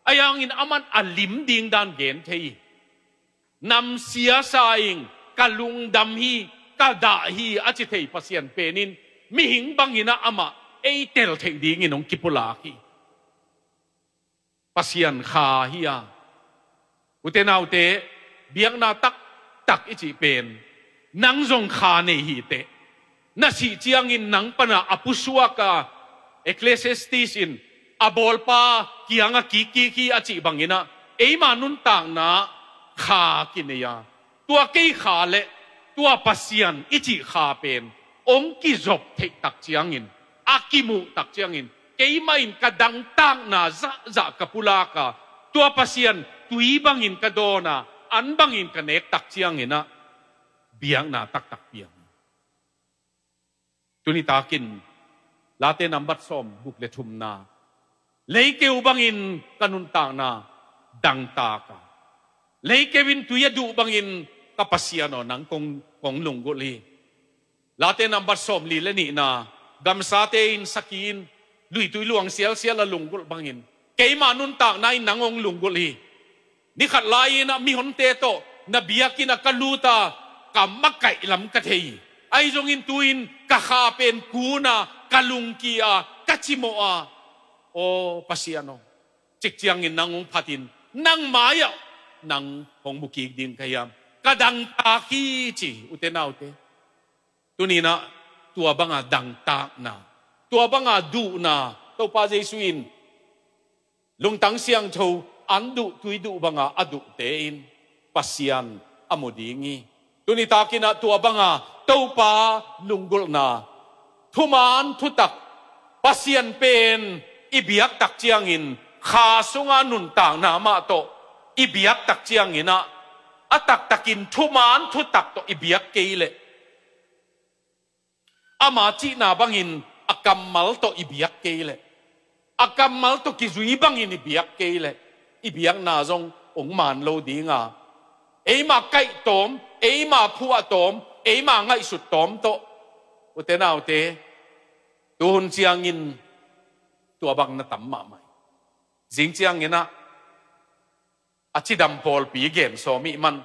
Ahi hangin aman a lim ding dan gen thei hi. Namsia sa ing, ka lungdam hi, ka dah hi a ci thei Pasian pen in mihing bangin ah amah ei tel theih dingin hong kipulak hi. Pasian kha hi a. Ute naute, biakna taktak i cih pen nang zong kha nei hi teh. Na sih ciangin nang pan a a pusuak a, Ecclesiastes in a bawlpa kiang a kikkik hi a cih bangin ah eima nuntakna kha kinei a. Tua kei kha le tua Pasian i cih kha pen hong kizop theih tak ciangin, a kimuh tak ciangin, keimah in ka dangtakna zahzah ka pulak a, tua Pasian tui bangin ka dawn a, an bangin ka nek tak ciangin ah biakna taktak piang. Tuni takin Late nambat sawm guk le thumna, leikeu bangin ka nuntakna dangtak a, leikeu in tui a duh bangin ka Pasian aw, nang kong, kong lunggulh hi. Late nambat sawm li le nihna, gamsate in, saki in, luitui luang sialsial a lunggulh bangin keima nuntakna in nang hong lunggulh hi. Ni khat lai-in ah mihonte tawh na biakinn ah ka lut a, ka makaih lam ka thei hi. Ahi zongin tu-in ka kha pen kun a, ka lungkia, ka cimawh a, aw Pasian aw, cik ciangin nang hong phatin nang mai-ah nang hong mu kik ding ka hiam? Ka dangtak hi ci, ute naute. Tuni-in ah tua banga dangtakna, tua banga duhna, Topa Jesu in lungtang siangtho, an duh tui duh banga a duhte in Pasian a mu ding hi. Tuni takin ah tua banga Topa lunggulhna, thuman thutak, Pasian pen i biak tak ciangin kha sunga nuntakna mah tawh i biak tak ciangin ah, a taktakin thuman thutak tawh i biak kei leh, ama cihna bangin a kammal tawh i biak kei leh, a kammal tawh kizui bangin i biak kei leh, i biakna zong hong man lo ding a, eima kaih tawm, eima phuah tawm, eima ngaihsut tawm tawh, ute naute, tuhun ciangin tua bang na tam mahmah hi. Zing ciangin ah a cidam pawlpi gen sawm ih man,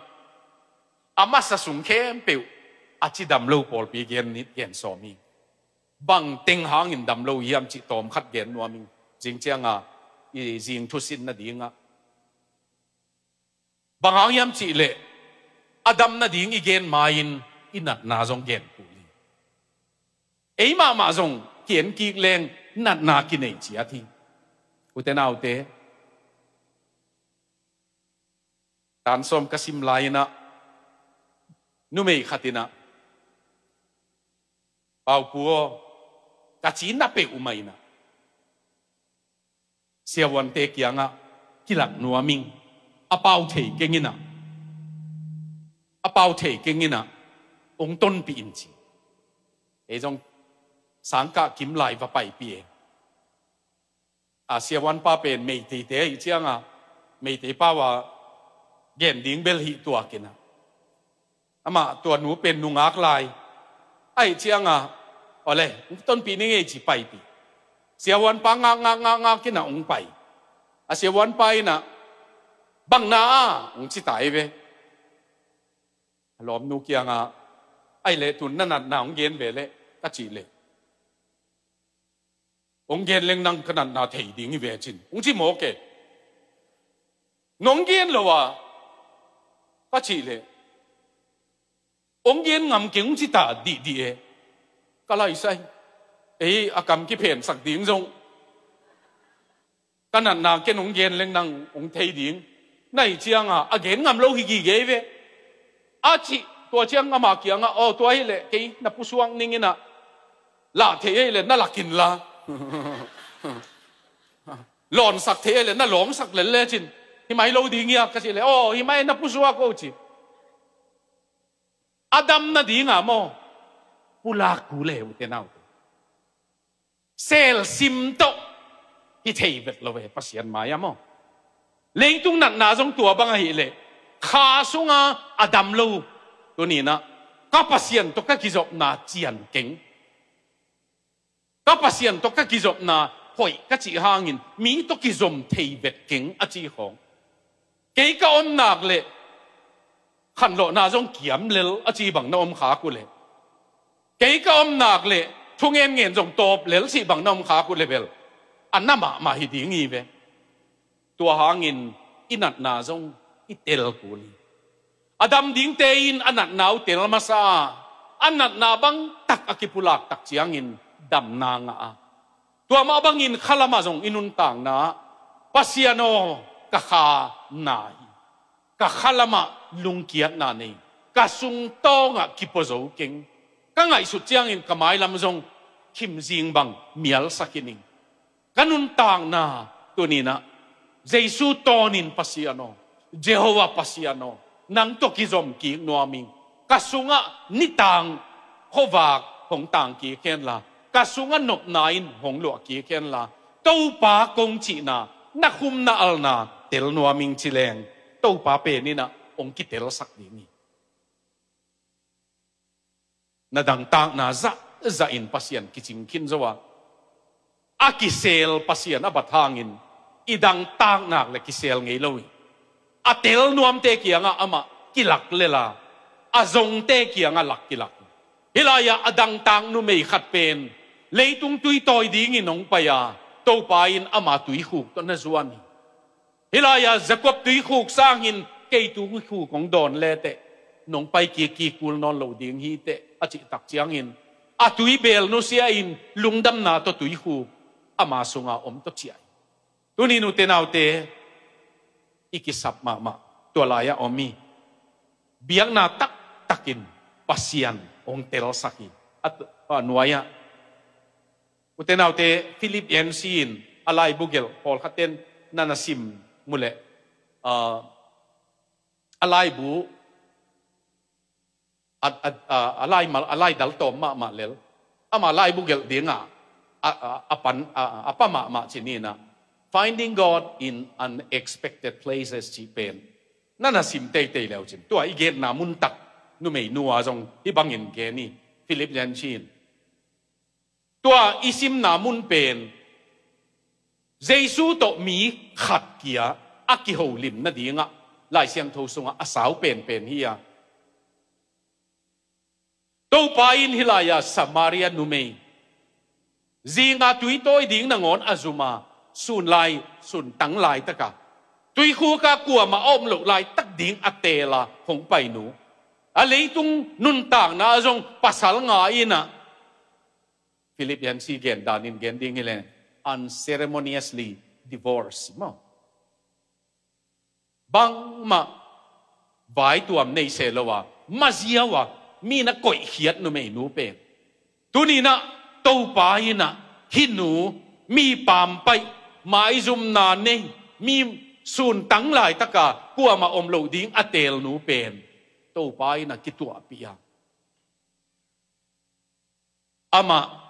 a masa sung khempeuh a cidam lo pawlpi gen, gen sawm hi. Bang teng hangin dam lo hiam cih tawm khat gen nuam ing. Zing cianga i zing thusin nadingah, bang hang hiam cih leh a dam nading i gen ma-in i natna zong gen kul hi. Ei mahmah zong ki-en kik leng natna kinei ciat hi. Ute naute, tan sawm ka sim lai-in ah, numei khat in ah, "Paupu aw, ka ci na peuhmah in ah, siavuante kiangah kilak nuam ing, a pau thei keng in ah, a pau thei keng in ah, hong tonpih in," ci. Ei zong sangkah kim lai va paipih e. A siavuanpa pen Meiteite ahih cianga, Meitei pau a gen ding bel hih tuakinah, amah tua nu pen nungak lai ahih cianga, awle, hong tonpih ni ngei ci paipih. Siavuanpa ngak ngak ngak ngak inah hong pai. A siavuanpa inah, bang na a, hong ci ta hi ve. A lawmnu kiangah, ahih leh tun na natna hong gen ve leh, ka cih leh, hong gen leng nang ka natna thei ding hi ve cin, hong ci mawk e. Nong gen lo a, ka cih leh, hong gen ngam keng, hong ci ta dihdih e. Ka laisai, ei a kam kiphensak ding zong, ka natna ken hong gen leng nang hong thei ding. Na hih cianga a gen ngam lo hi gige hi ve, a cih. Tua ciang amah kiangah, aw, tua hileh kei na pusuak ning inah, lah thei hileh na lak inla, lawnsak thei hileh na lawngsak lel lecin, hi mai lo ding hia, ka cih leh, aw, hi mai, na pusuak o ci. A dam nadinga maw, pulak kul e, ute naute. Selsim tawh hi thei vet lo e Pasian mai-ah maw. Leitung natna zong tua bang ahih leh, kha sunga a dam lo, tuni inah, ka Pasian tawh ka kizopna cian keng, ka Pasian tawh ka kizopna hoih ka cih hangin mi tawh kizom thei vet keng a ci khawng. Kei ka om nak leh khanlawhna zong kiam lel a ci bang na om khak uh leh, kei ka om nak leh thungen ngen zong tawp lel cih bang na om khak uh leh bel, a na mahmah hi ding hi ve. Tua hangin i natna zong i tel kul hi. A dam dingte in a natna uh tel masa a, a natna bang tak a kipulak tak ciangin damna ngah a, tua mah bangin khalamah zong i nuntakna ah, Pasian aw, ka kha na hi, ka khalamah lungkiatna nei, ka sungtawngah kipua zo keng, ka ngaihsut ciangin ka mailam zong khimzing bang mialsak hi ning. Ka nuntakna tuni inah Jesu tawnin, Pasian aw, Jehovah Pasian aw, nang tawh kizom kik nuam ing. Ka sungah nitang khuavak hong tang kik henla, ka sungah nopna in hong luah kik henla, Topa kong cihna, na khumna alna tel nuam ing ci leng, Topa pen inah hong kitelsak ding hi. Na dangtakna zahzah in Pasian kicing khin zo a, a kisel Pasian a bat hangin i dangtak nak leh kisel ngei lo hi. A tel nuamte kiangah amah kilak lel a, a zongte kiangah lak kilak. Hih lai-ah a dangtak numei khat pen leitung tuitawi dingin hong pai a, Topa in ama tuikhuk tawh na zuan hi. Hih lai-ah Jakob tuikhuk sangin kei tuikhuk hong dawn leteh nong pai kikkik kul nawn lo ding hiteh a cih tak ciangin, a tuibel nusia-in lungdamna tawh tuikhuk ama sunga om tawh ciah hi. Tuni-in ute naute, i kisap mahmah tua lai-ah om hi. Biakna taktakin Pasian hong telsak hi. A, a nuai-ah, ute naute, Philip Yancey in a laibu gelh, pawlkhatten na na sim mu leh, a, a laibu, a, a, a, a laimal, a laidal tawm mahmah lel, ama laibu gelh dinga a, a, a pan, a, a pa mahmah ci ni inah, Finding God in Unexpected Places cih pen na na sim teitei leu cin, tua i genna muntak numeinu ah zong hih bangin gen hi, Philip Yancey in. Tua i simna mun pen Jesu tawh mi khat kia a kiholim nadingah Lai Siangtho sungah a sau penpen hi a, Topa in hih lai-ah Samaria numei, zinga tui tawi ding nangawn a zum a, sun lai, sun tang laitaka, tuikhuk ah kuamah a om loh laitak ding a teel a hong pai nu, a leitung nuntakna ah zong pasal nga inah, Philip Yancey gen danin gen ding hileh, unceremoniously divorce maw. Bangmah vaituam nei se lo a, maziau a, mi na koihkhiat numeinu pen, tuni inah Topa inah hih nu, mi pampaih, maizumna nei, mi sun tang laitaka kuamah om loh ding a teel nu pen Topa inah kituahpih a, amah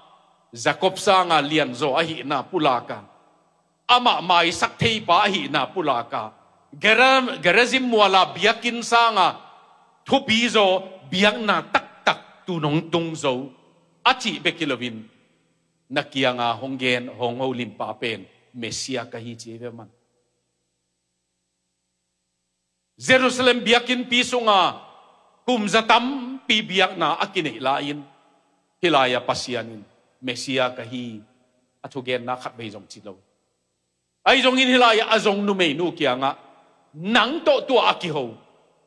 Jakob sanga lianzaw ahihna pulak a, amah maisak theipa ahihna pulaka Gera-, Gerizim muala biakinn sanga thupi zaw biakna taktak tu nong tung zo a cih bek hi loin na kianga hong gen hong holimpa pen Messiah ka hi ci ve man. Jerusalem biakinnpi sunga kum za tampi biakna a kineih lai-in hih lai-ah Pasian in Messiah ka hi a thugenna khat vei zong ci lo. Ahi zongin hih lai-ah a zong numeinu kiangah nang tawh tua a kiho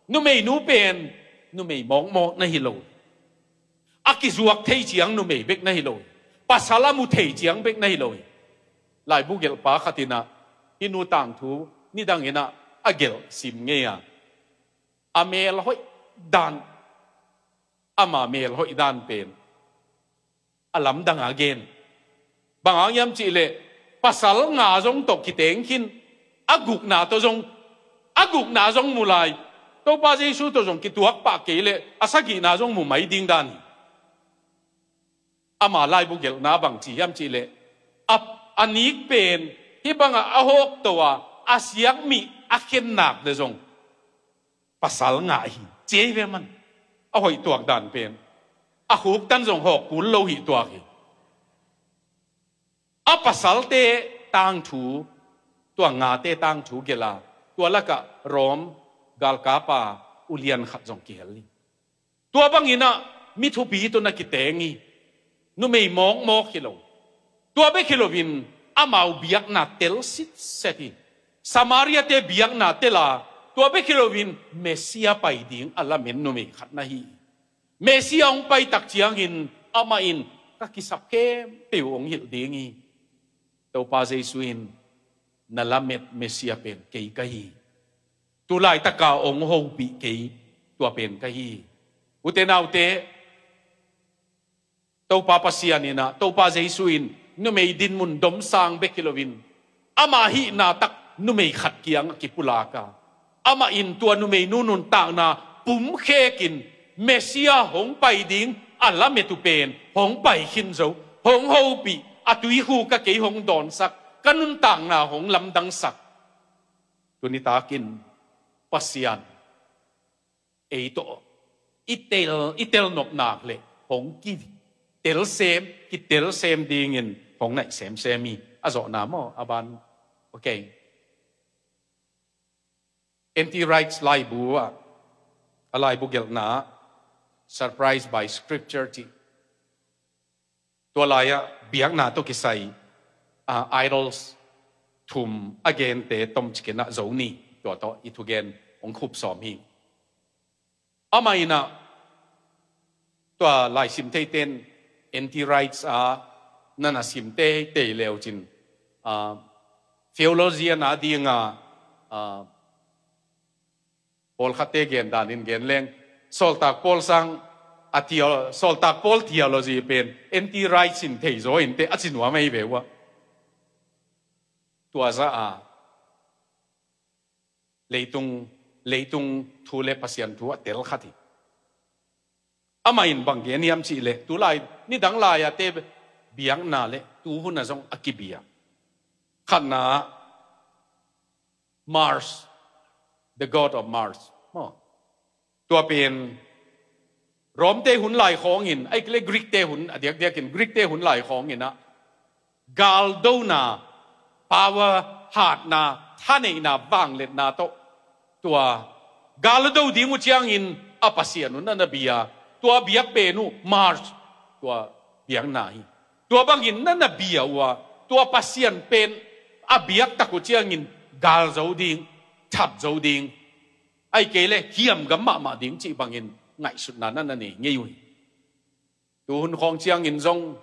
numeinu pen numei mawkmawk na hi lo. A kizuak thei ciang numei bek na hi lo hi. Pasal a mu thei ciang bek na hi lo hi. Laibu gelhpa khat inah hih nu tangthu nidang inah a gelh sim ngei a, a mel hoih dan, ama mel hoih dan pen a lamdang a gen. Bang hang hiam cihleh pasal nga zong tawh kiteng khin, a gukna tawh zong, a gukna zong mu lai, Topa Jesu tawh zong kituak pah kei leh a sagihna zong mu mai ding dan hi. Ama laibu gelhna bang ci hiam cihleh a, a nik pen hih bangah a hawkto a, a siakmih a khennak le zong pasal ngah hi ci ei ve man. A hoih tuak dan pen a khuktan zong hawk kul lo hih tuak hi. A pasalte tangthu, tua ngate tangthu gelh a, tua lakah Rom galkapa ulian khat zong kihel hi. Tua banginah mi thupi tawh na kiteng hi. Numei mawkmawk hi lo. Tua bek hi loin amau biakna tel sitset hi. Samaria-te biakna tel a, tua bek hi loin Messiah pai ding a lamen numei khat na hi. Messiah hong pai tak ciangin amah in ka kisap khempeuh hong hilh ding hi. Topa Jesu in na lamet Messiah pen kei ka hi. Tulaitaka hong hopih kei tua pen ka hi. Ute naute, Topa Pasian inah, Topa Jesu in numei dinmun domsang bek hi loin ama hihna tak numei khat kiang a kipulak a, amah in tua numeinu nuntakna pumkhekin Messiah hong pai ding a lamet uh pen hong pai khin zo, hong hopih, a tuikhuk ah kei hong dawnsak, ka nuntakna hong lamdangsak. Tuni takin Pasian ei tawh i tel, i tel nop nak leh hong kitel sem, kitel sem dingin hong naih semsem hi. A zawhna maw, a ban? Ok. N T Wright laibu ah, a laibu gelhna ah Surprised by Scripture cih, tua lai-ah biakna tawh kisai, ah, idols thum a gente tomcikenah zo ni, tua tawh i thugen hong khup sawm hi. Amah inah tua laisim theiten N T Wright a nana sim teitei leucin, ah, theologian a dinga, ah, pawlkhatte gen danin gen leng, Sawltak Paul sang a theo-, Sawltak Paul theology pen N T Wright in theizaw inteh a ci nuam ahi ve uh ah. Tua zah a leitung, leitung thu le Pasian thu a tel khat hi. Amah in bang gen hiam cihleh, tulai, nidang lai-ate biakna le tuhun ah zong a kibia. Khatna ah Mars, the god of Mars. Maw? Tua pen Rom-te hun lai khawngin, ahih kei leh Greek-te hun, a diakdiakin Greek-te hun lai khawngin ah galdona, power, hatna, thaneihna, vangliatna tawh tua gal a do ding uh ciangin a pasian uh na na bia, tua biak pen uh Mars, tua biakna hi. Tua bangin na na bia uh a, tua pasian pen a biak tak uh ciangin gal zo ding, that zo ding, ahih kei leh hiamgam mahmah ding cih bangin ngaihsutna na na nei ngei uh hi. Tuhun khawng ciangin zong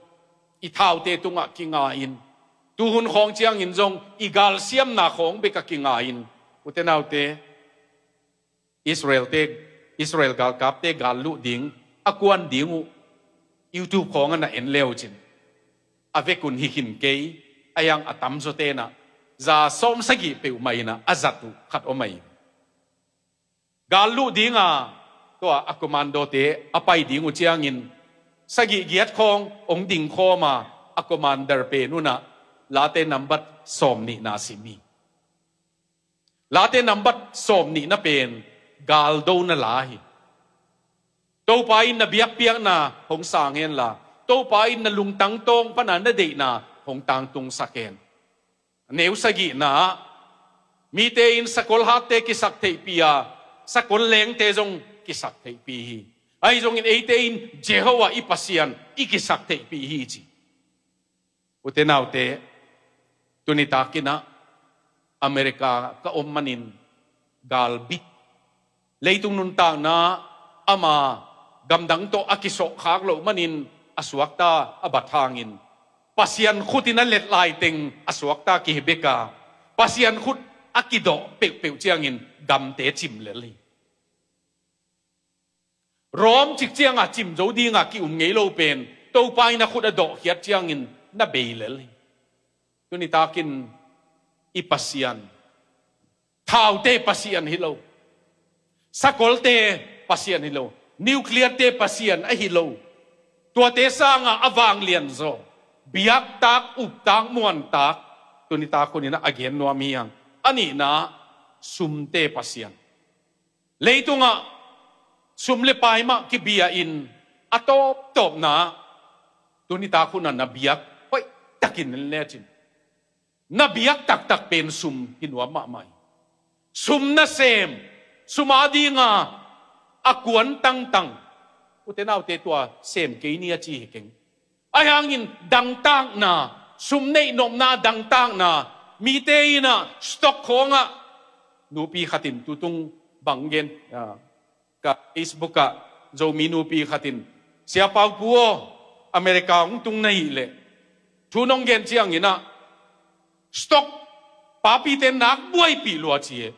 i thaute tungah kinga-in, tuhun khawng ciangin zong i galsiamna khawng bek ah kinga-in, ute naute, Israel-te, Israel galkapte gal luh ding a kuan ding uh YouTube khawng ah na en leucin, a vekun hi khin kei, a hiang a tamzaw tenah za sawm sagih peuhmah inah a zat uh khat om ahi. Gal luh dinga tua a commandote a pai ding uh ciangin sagih giat khawng hong dingkhawm a, a commander pen unah Late nambat sawm nihna sim hi. Late nambat sawm nihna pen galdo na la hi. Topa in na biakpiakna hong sang hen la, Topa in na lungtang tawng pana na deihna hong tangtungsak hen. Neu sagihna ah, mite in sakol hatte kisak theihpih a, sakol lengte zong kisak theihpih hi. Ahi zongin eite in Jehovah i Pasian i kisak theihpih hi ci. Ute naute, tuni takin ah America ka om manin galbit, leitung nuntakna ama gamdang tawh a kisawhkhak loh manin a suakta a bat hangin Pasian khut in a let laiteng a suakta kihi bek a, Pasian khut a kidawh peuhpeuh ciangin gamte cim lel hi. Rom cik cianga cim zo dinga ki-um ngei lo pen Topa in a khut a dawhkhiat ciangin na bei lel hi. Tuni takin i Pasian thaute Pasian hi lo, sakolte Pasian hi lo, nuclearte Pasian ahi lo, tuate sanga a vanglian zaw, biaktak, uptak, muantak, tuni tak hunin a gen nuam hi hang. A nihna, sumte Pasian. Leitungah sum le pai mah kibia in a tawptawpna tuni tak hunah na biak hoih takin en lecin, na biak taktak pen sum hi nuam mahmah hi. Sum nasem, sum adinga a kuan tangtang, ute naute, tua sem kei ni a ci hi keng. Ahi hangin dangtakna, sum neih nopna dangtakna, mite in ah stock khawngah, nupi khatin tutung bang gen, ah, ka Facebook ah Zomi nupi khatin, Sia Pau Pu aw, America hong tung na hih leh thu nong gen ciangin ah stock papite nak buaipih lua ci e.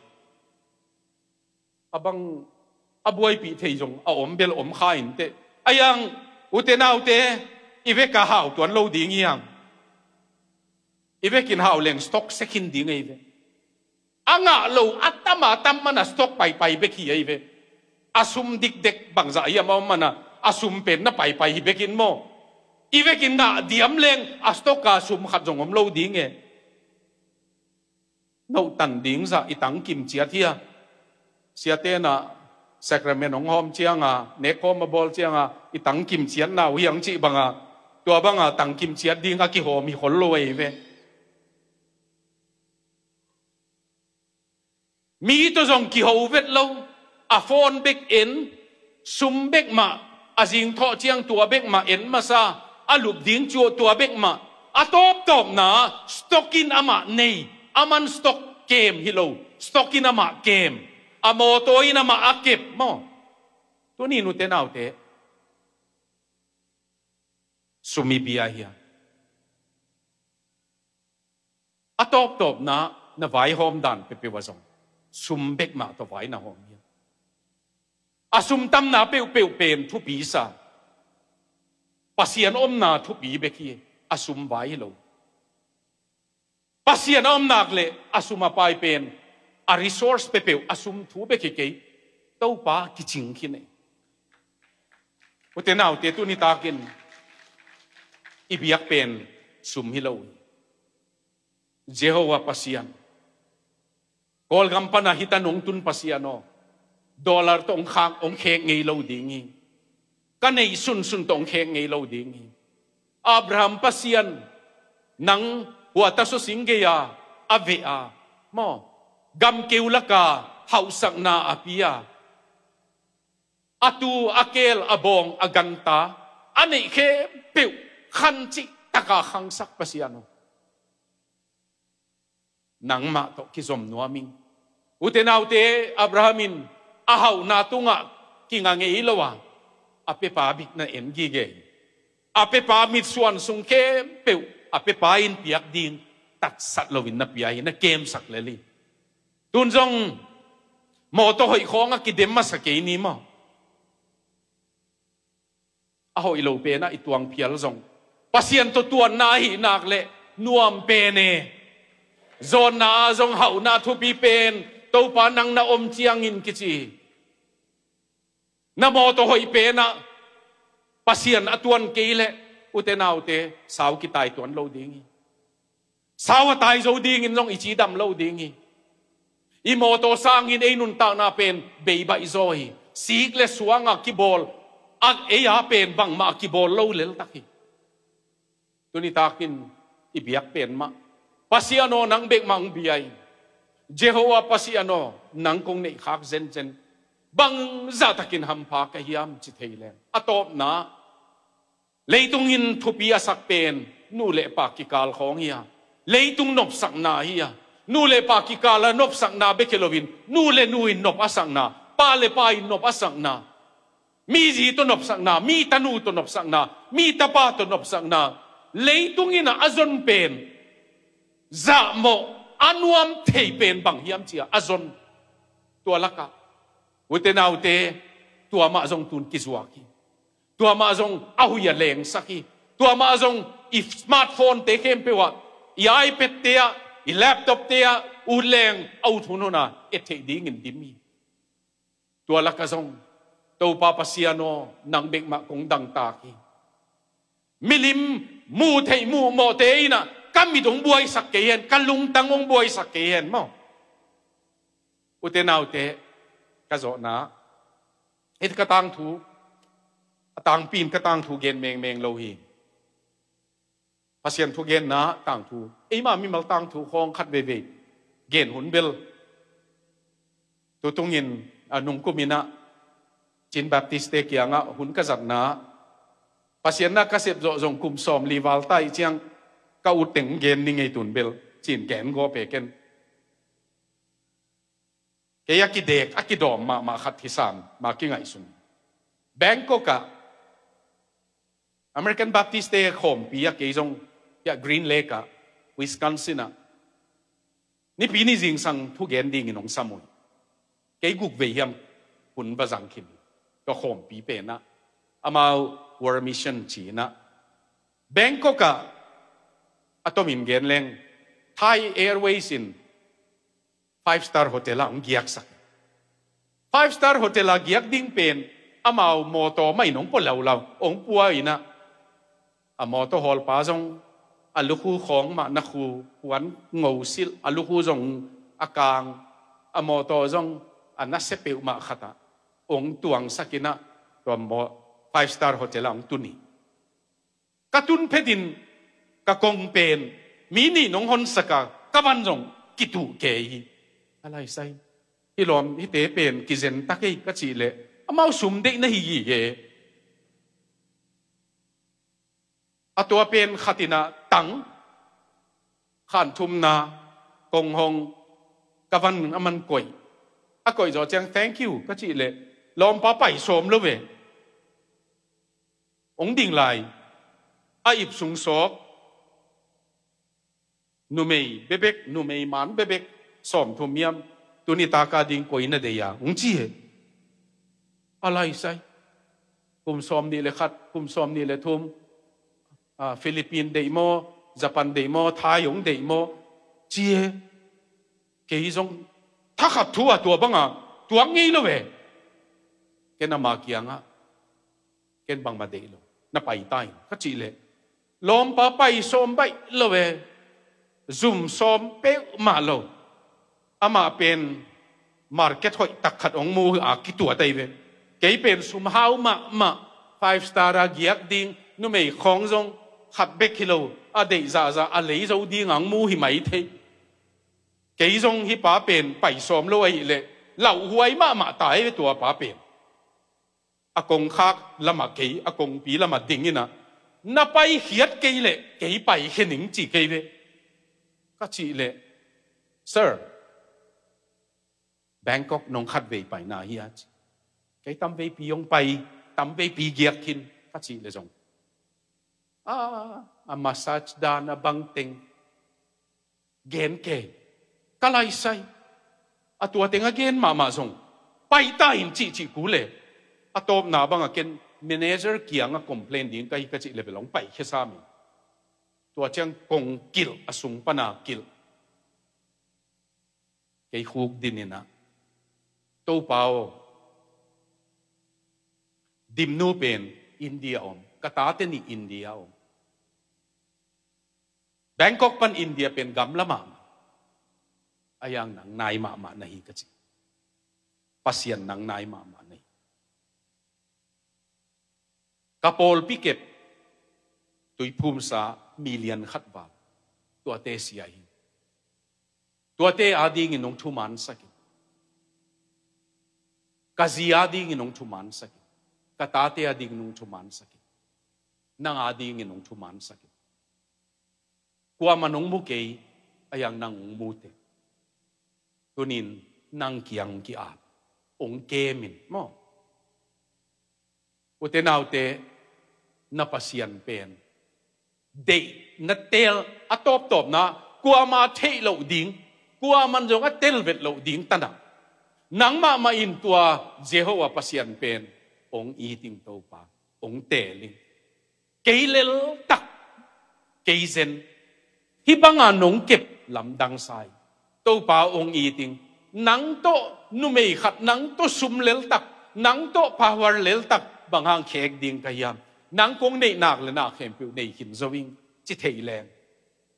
A bang a buaipih thei zong a om bel om kha inteh. Ahi hang, ute naute, i veka hau tuan lo ding hi hang. I vekin hau leng stock sekhin ding ahi ve. A ngah lo a tam a tam mana stock paipai bek hi ahi ve. A sum dikdek bangzah hiam a om mana a sum pen na paipai hi bekin maw, i vekin ngah diam leng a stock a sum khat zong om lo ding e. Nohtan ding zah i tangkim ciat hi a, siate na sacrament hong hawm cianga, nekhawm a bawl cianga i tangkim ciatna uh hi ang cih banga, tua banga tangkim ciat ding a kihawm hi khol lo ahi ve. Mi tawh zong kiho vet lo, a phone bek en, sum bek mah, a zingthawh ciang tua bek mah en masa, a lup ding cuah tua bek mah, a tawptawpna stock in amah nei, aman stock kem hi lo, stock in amah kem, a mawtaw in amah a kep maw. Tuni nute naute, sum i bia hi a, a tawptawpna na vaihawm dan peuhpeuh ah zong sum bek mah tawh vai na hawm hi a. A sum tamna peuhpeuh pen thupi sa, Pasian omna thupi bek hi, a sum vai hi lo. Pasian a om nak leh a sum a pai pen, a resource peuhpeuh a sum thu bek hi kei, Topa kicing khin e. Ute naute, tuni takin i biak pen sum hi lo hi. Jehovah Pasian, Kawlgam pana hita nong tun Pasian aw, dollar tawh hong khak, hong khek ngei lo ding hi. Ka neih sunsun tawh hong khek ngei lo ding hi. Abraham Pasian, nang huata sosing gei-a a veh a, maw, gamkeu laka hauhsakna a pia, a tu a keel a bawng a ganta, a neih khempeuh khancih taka khangsak Pasian aw, nangmah tawh kizom nuam ing. Ute naute, Abraham in a hauhna tungah kinga ngei lo a, a pepa bikna en gige hi. A pepa mitsuan sung khempeuh a pepa in piak ding tatsat loin na pia hi, na kemsak lel hi. Tun zong mawtaw hoih khawngah kidem masa kei ni maw. A hoih lo penah i tuang phial zong Pasian tawh tuanna ahih nak leh nuam pen e. Zawnna ah zong hauhna thupi pen Topa nang na om ciangin kici hi. Na mawtaw hoih penah Pasian a tuan kei leh, ute naute, sau kitai tuan lo ding hi. Sau a tai zo dingin zong i cidam lo ding hi. I mawtaw sangin ei nuntakna pen beibaih zaw hi. Sik le suanga kibawl, a ei a pen bangmah a kibawl lo leltak hi. Tuni takin i biak pen mah, Pasian aw, nang bek mah hong bia in. Jehovah Pasian aw, nang kong neihkhak zenzen. Bangzah takin hampha ka hiam ci thei leng, a tawpna, leitung in thupi a sak pen nu le pa kikal khawng hi a, leitung nopsakna hi a, nu le pa kikal a nopsakna bek hi loin, nu le nu in nop a sakna, pa le pa in nop a sakna, mi zi tawh nopsakna, mi tanu tawh nopsakna, mi tapa tawh nopsakna, leitung in a zon pen, zahmawh a nuam thei pen bang hiam ci a a zon. Tua lakah, ute naute, tua mah zong tun kizuak hi. Tua mah zong a hui a lengsak hi. Tua mah zong i smartphone te khempeuh ah, i iPad te ah, i laptop te ah, ut leng a ut hunhun a et theih dingin dim hi. Tua lakah zong, Topa Pasian aw, nang bek mah kong dangtak hi. Milim muh theih muh mawhte in ah ka mit hong buaisak kei hen, ka lungtang hong buaisak kei hen maw. Ute naute, ka zawhna, hih ka tangthu, a tangpi in ka tangthu gen mengmeng lo hi. Pasian thugenna tangthu, eima mimal tangthu khawng khat veivei gen hun bel. Tutungin, a, nungkum in ah Chin Baptist te kiangah hun ka zatna, Pasian na ka sep zawh zong kum sawmli val ta ih ciang ka ut teng gen ni ngei tun bel, cin gen gaw pe ken. Kei a kidek, a kidawm mahmah khat hi sam, ma kingaihsun. Bangkok ah American Baptist te khawmpi ah kei zong, hiah Green Lake ah, Wisconsin ah, Nipi ni zingsang thugen dingin hong sam uh hi. Kei guk vei hiam hun va zang khin hi. Tua khawmpi pen ah, amau World Mission ci-in ah, Bangkok ah, a tomin gen leng, Thai Airways in five star hotel ah hong giaksak. Five star hotel ah giak ding pen amau mawtaw mah in hong pua laulau, hong pua in ah, a mawtaw hawlpa zong a lukhu khawng mah na khu, puan ngo silh, a lukhu zong a kang, a mawtaw zong a nasia peuhmah khat ah hong tuangsak in ah, tua maw, five star hotel ah hong tun hi. Ka tun phetin ka kong pen mi nih nong honsak a, ka van zong kituh kei hi. A laisai, hih lawm hihte pen kizen ta kei ka cih leh, amau sum deih na hi hi e. A tua pen khat in ah tang, khan thumna, kong hong, ka van a man koih. A koih zawh ciang thank you ka cih leh, lawmpa pai sawm lo ve. Hong ding lai, a ip sung sawk, numei bebek, numei man bebek, sawmthum hiam, tuni taka ding koi na deih a, hong ci hi. A laisai, kum sawmnih le khat, kum sawmnih le thum, a, Philippine deih maw, Japan deih maw, Thai hong deih maw, ci hi. Kei zong thakhat thu a tua banga tuak ngei lo ve. Ken ama kiangah, ken bangmah deih lo, na pai ta in ka cih leh, lawmpa pai sawm baih lo ve. Zum sawm peuhmah lo. Amah pen market hoih tak khat hong mu a kituat ahi ve. Kei pen sum hau mahmah, five star a giak ding, numei khawng zong khat bek hi lo, a deih zahzah a lei zo ding a hong mu hi mai thei. Kei zong hih pa pen pai sawm lo ahih leh lauhuai mahmah ta hi ve tua pa pen. A kongkhak lamah kei, a kongpi lamah ding in ah, na paikhiat kei leh kei paikhia ning ci kei ve. Ka cih leh, sir, Bangkok nong khat vei paina hi a ci. Kei tam veipi hong pai, tam veipi giak khin ka cih leh zong, a, a massage dan a bang teng gen kei. Ka laisai, a tua teng a gen mahmah zong, pai ta in cihcih kul e. A tawpna bang a ken manager kiangah complain ding ka hi ka cih leh bel hong paikhia sam in. Tua ciang kong kilh, a sung pana kilh. Kei khuk din in ah, Topa aw, Dimnu pen India om, ka tate nih India om. Bangkok pan India pen gamla mahmah. Ahi hang nang nai mahmah na hi ka ci. Pasian nang nai mahmah na hi. Ka pawlpi kep tuiphumsa million khat val, tuate sia hi. Tuate adingin hong thumansak in. Ka zi adingin hong thumansak in. Ka tate adingin hong thumansak in. Nang adingin hong thumansak in. Kuamah in hong mu kei, ahi hang nang hong mu teh. Tuni-in nang kiang hong ki-ap, hong kem in maw. Ute naute, na Pasian pen deih na teel, a tawptawpna, kuamah theih loh ding, kuamah in zong a tel vet loh ding tanah. Nang mahmah in tua Jehovah Pasian pen hong it ing, Topa, hong teel ing. Kei leltak, kei zen, hih banga nong kep lamdang sa hi. Topa hong it ing. Nang tawh numei khat, nang tawh sum leltak, nang tawh power leltak, bang hang khek ding ka hiam? Nang kong neih nak le nak khempeuh nei khin zo ing, ci thei leng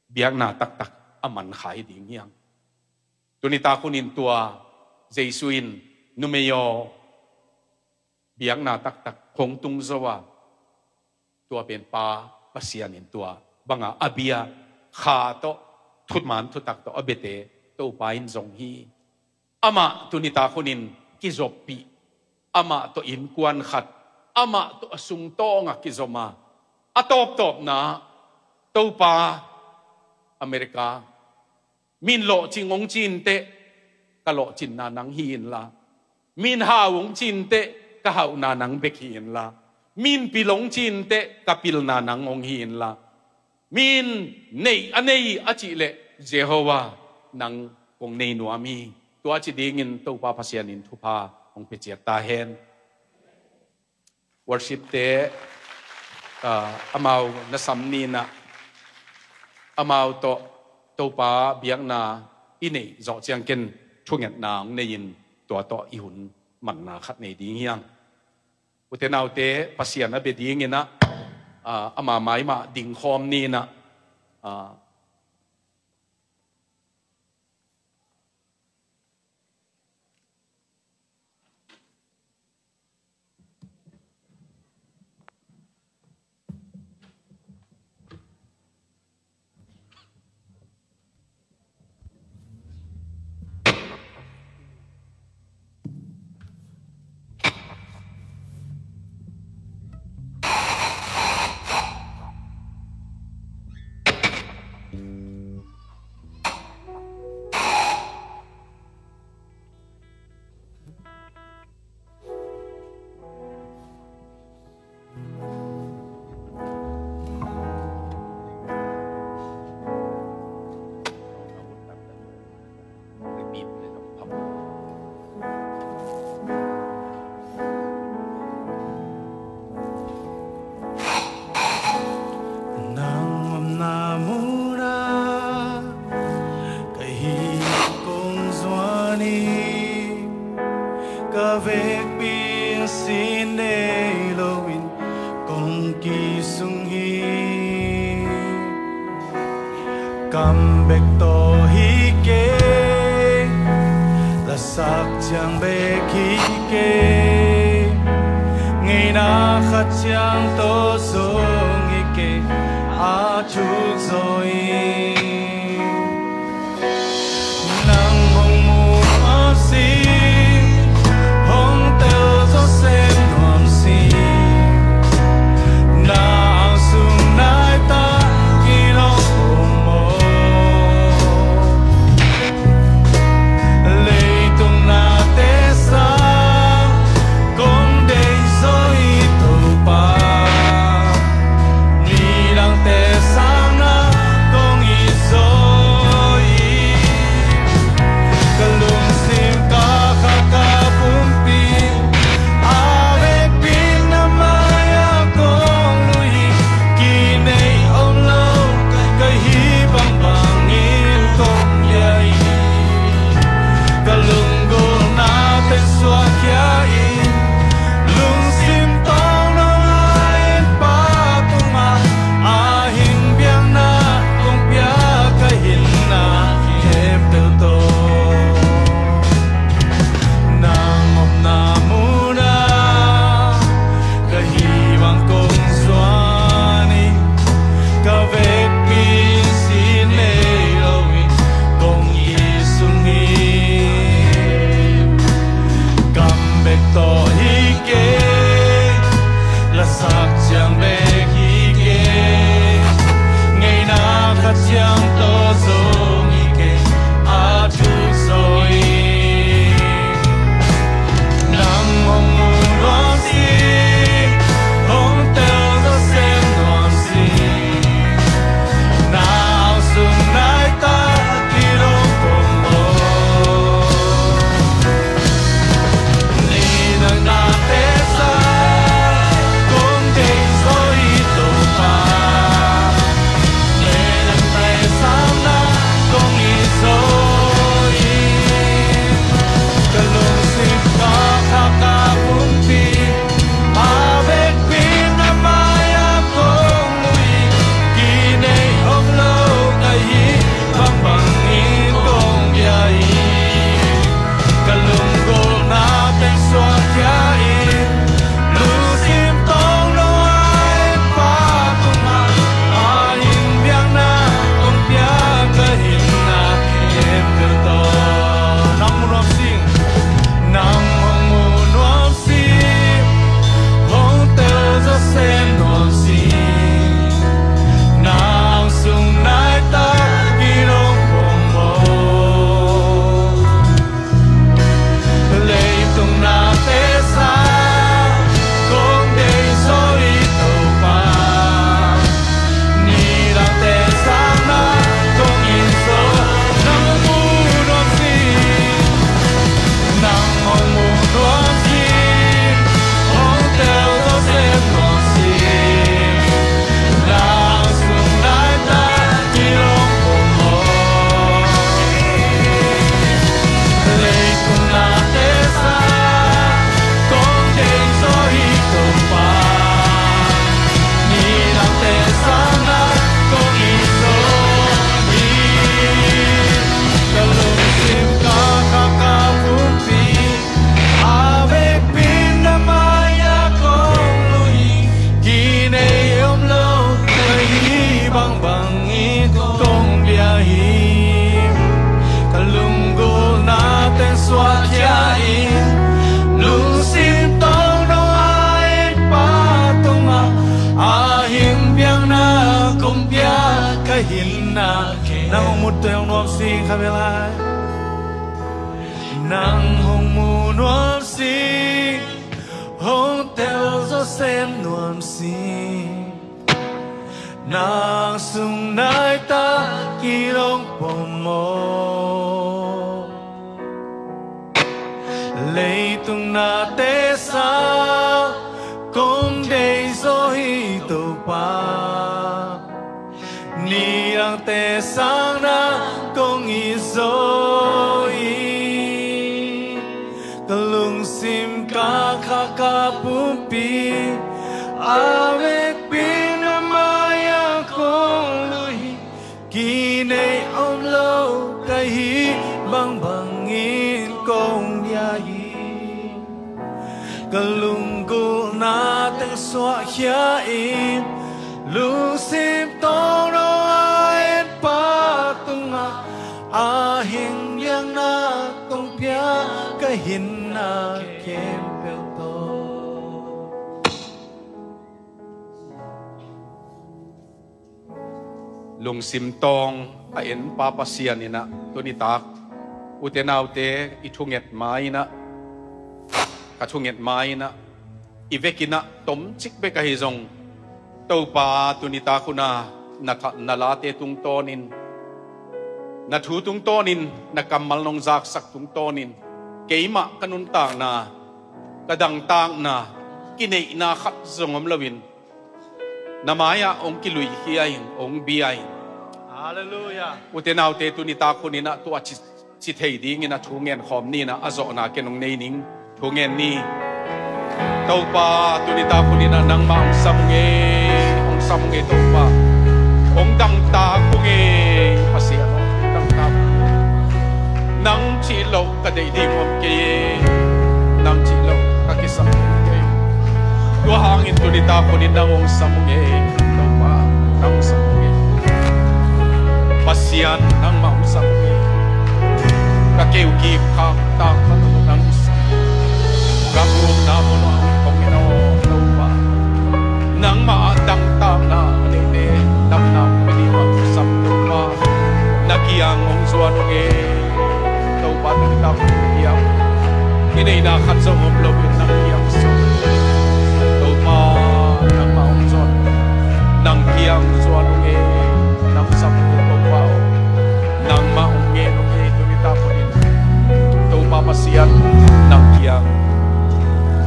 biakna taktak a man kha hi ding hi hang. Tuni tak hunin tua Jesu in, numei aw, biakna taktak hong tung zo a, tua pen Pa Pasian in tua banga a bia kha tawh, thuman thutak tawh a biate Topa in zong hi. Amah tuni tak hunin kizoppih, amah tawh innkuan khat, amah tawh a sungtawngah kizom a, a tawptawpna, Topa, America, min lawhcing hong ci inteh, ka lawhcinna nang hi inla. Min hau hong ci inteh, ka hauhna nang bek hi inla. Min pil hong ci inteh, ka pilna nang hong hi inla. Min nei a nei a cih leh Jehovah nang kong nei nuam hi. Tua ci dingin Topa Pasian in thupha hong pia ciat ta hen. Worship te, ah, amau na sam ni-in ah, amau tawh Topa biakna i neih zawh ciang ken thungetna hong nei-in tua tawh i hun manna khat nei ding hi hang. Ute naute, Pasian a bia dingin ah, ah, ama mai mah dingkhawm ni-in ah, ah, Nang omna munah ka hih kong zuan hi. Ka vekpi in sin nei loin kong kisung hi. Kam bek tawh hi kei, lasak ciang bek hi kei, ngeina khat ciang tawh zong hi kei, a thuk zaw hi. Nang hong mu nuam sin, hong tel zaw sem nuam sin, na ang sung nai takin hong om maw. Leitung nate sang kong deih zaw hi Topa, midangte sang na Tel nuam sing kha ve lai. Nang hong mu nuam sing, hong tel zo sem nuam sing. Nang sung nai ta ki long pom mo. Leitung nate sa kong dei zo hi Topa. Nidangte sang na kong it zo hi. Ka lungsim ka kha ka pumpi a vekpi na mai-ah kong lui hi. Kinei om lo ka hih bangbangin kong bia hi. Ka lunggulhna teng suahkhia in, lungsim tawng dong a en pa tungah a hing liangna kong pia ka hinna khempeuh tawh. Lungsim tawng a en pa Pasian in ah tuni tak ute naute i thunget ma-in ah, ka thunget ma-in ah, i vekin ah tomcik bek ahi zong, Topa tuni tak hun ah na that na late tungtawnin, na thu tungtawnin, na kammal nong zaksak tungtawnin, keimah ka nuntakna, ka dangtakna, kineihna khat zong om loin na mai-ah hong kiluikhia in, hong bia in. Halleluiah. Ute naute tuni tak hun in ah tua ci, ci thei dingin a thu ngen khawm ni in ah a zawhna ken hong nei ning. Thu ngen ni. Topa tuni tak hun in ah nangmah hong sam ung ei, hong sam ung ei Topa. Hong dangtak ung ei Pasian aw, hong dangtak ung ei. Nang cih loh ka deih ding om kei e. Nang cih loh ka kisam ding om kei. Tua hangin tuni tak hun in nang hong sam ung ei Topa, nang hong sam ung ei. Pasian nangmah hong sam ung ei. Ka keu kik khak tak nang hong sam. Ka pukna mun ah hong in aw Topa. Nangmah ah dangtakna a neite damna hong pia ding hong sam Topa. Na kiang hong zuan ung ei. Topa tuni tak hun kiang i neihna khat zong om loin nang kiang sung. Topa nangmah hong zuan, nang kiang zuan ung ei. Nang sam ung ei Topa aw. Nangmah hong ngen ung ei tuni tak hun in. Topa Pasian nang kiang,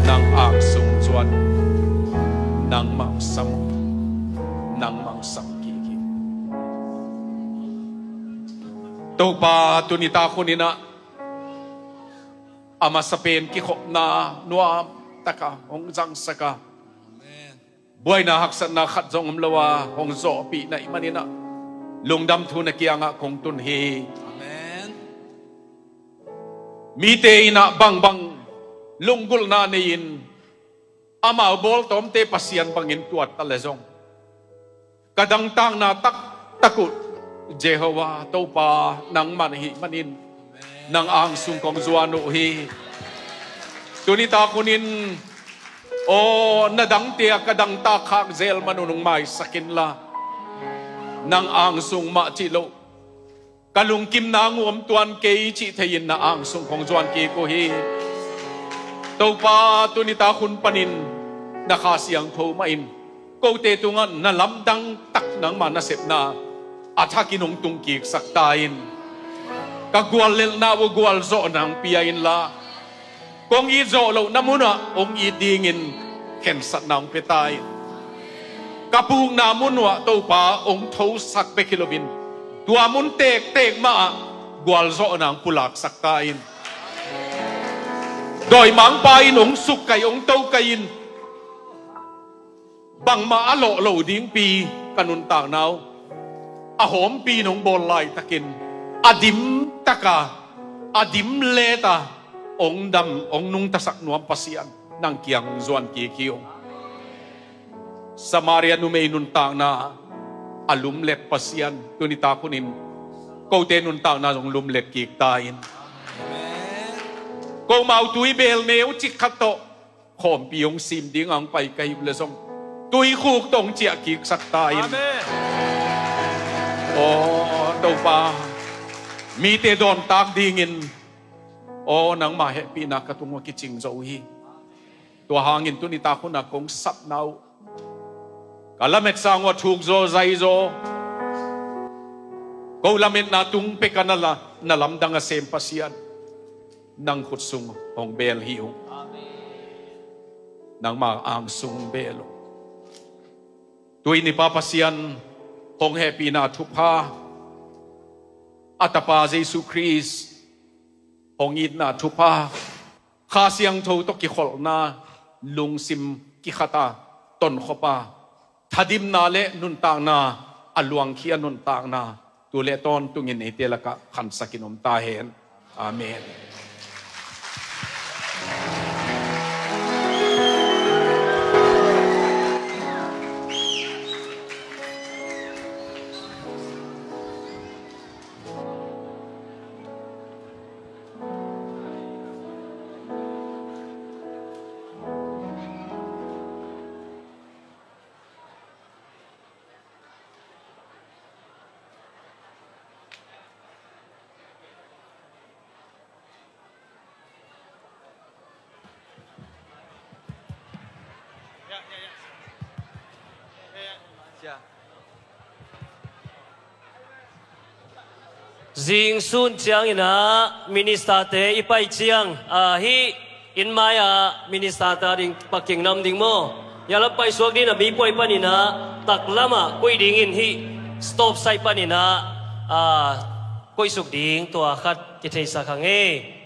nang angsung zuan. Nangmah hong sam, nangmah hong sam kik hi. Topa tuni tak hun in ah a masa pen kikhopna nuam taka hong zangsak a, buaina haksatna khat zong om lo a hong zawhpih na hih manin ah lungdam thu na kiangah kong tun hi. Amen. Mite in ah bangbang lunggulhna nei-in amau bawltawmte Pasian bangin tuat ta leh zong, ka dangtakna taktak uh Jehovah Topa nangmah na hih manin nang angsung kong zuan uh hi. Tuni tak hun in aw, na dangte ah ka dangtak khak zel man un hong maisak inla, nang angsung mah cih loh ka lungkimna hong uam tuan kei cih thei-in na angsung kong zuan kik uh hi. Topa tuni tak hun panin na Kha Siangtho mah in kote tungah na lamdang tak nangma nasepna a thakin hong tungkiksak ta in. Ka guallelhna uh gualzawhna hong pia inla, kong it zawh lohna munah hong it dingin khensatna hong pia ta in. Ka pukna mun uh ah Topa hong thosak bek hi loin tua mun tektek mahah gualzawhna hong pulaksak ta in. Dawimangpa in hong sukkai, hong tokai in. Bangmah a lawh lo dingpi ka nuntakna uh a hawmpi in hong bawl laitakin a dim taka, a dim leta hong dam, hong nungtasak nuam Pasian nang kiang hong zuan kik hi ung. Samaria numei nuntakna a lumlet Pasian tuni tak hunin kote nuntakna zong lumlet kik ta in. Ko mau tuibel neu cik khat tawh khawmpi hong sim ding a hong pai ka hih uh leh zong tuikhuk tawh hong ciahkiksak ta in. Amen. Aw, Topa, Mite dawntak dingin, aw, nangmah hehpihna ka tungah kicing zo hi. Tua hangin tuni tak hunah kong sapna uh, ka lamet sang uh a thuk zaw zai zaw, ko lametna tung peka na, la, na lamdang a sem Pasian, nang khut sung hong bel hi ung. Nangma angsung bel ung. Tui nipa Pasian hong hehpihna thupha, a Tapa Jesu Khrist hong itna thupha, Kha Siangtho tawh kikholhna, lungsim kikhata, tonkhawpa, thadimna le nuntakna, a luangkhia nuntakna, tu le tawntungin eite lakah khansakin om ta hen. Amen. Zing sun ciangin ah minister-te i pai ciang, ah, hih inn mai-ah minister-te ading paking nam ding maw? Hih a lam paisuak dingin ah mi puai panin ah taklamah koih dingin hih stop side panin ah, ah, koihsuk ding tua khat kitheisak hang ei.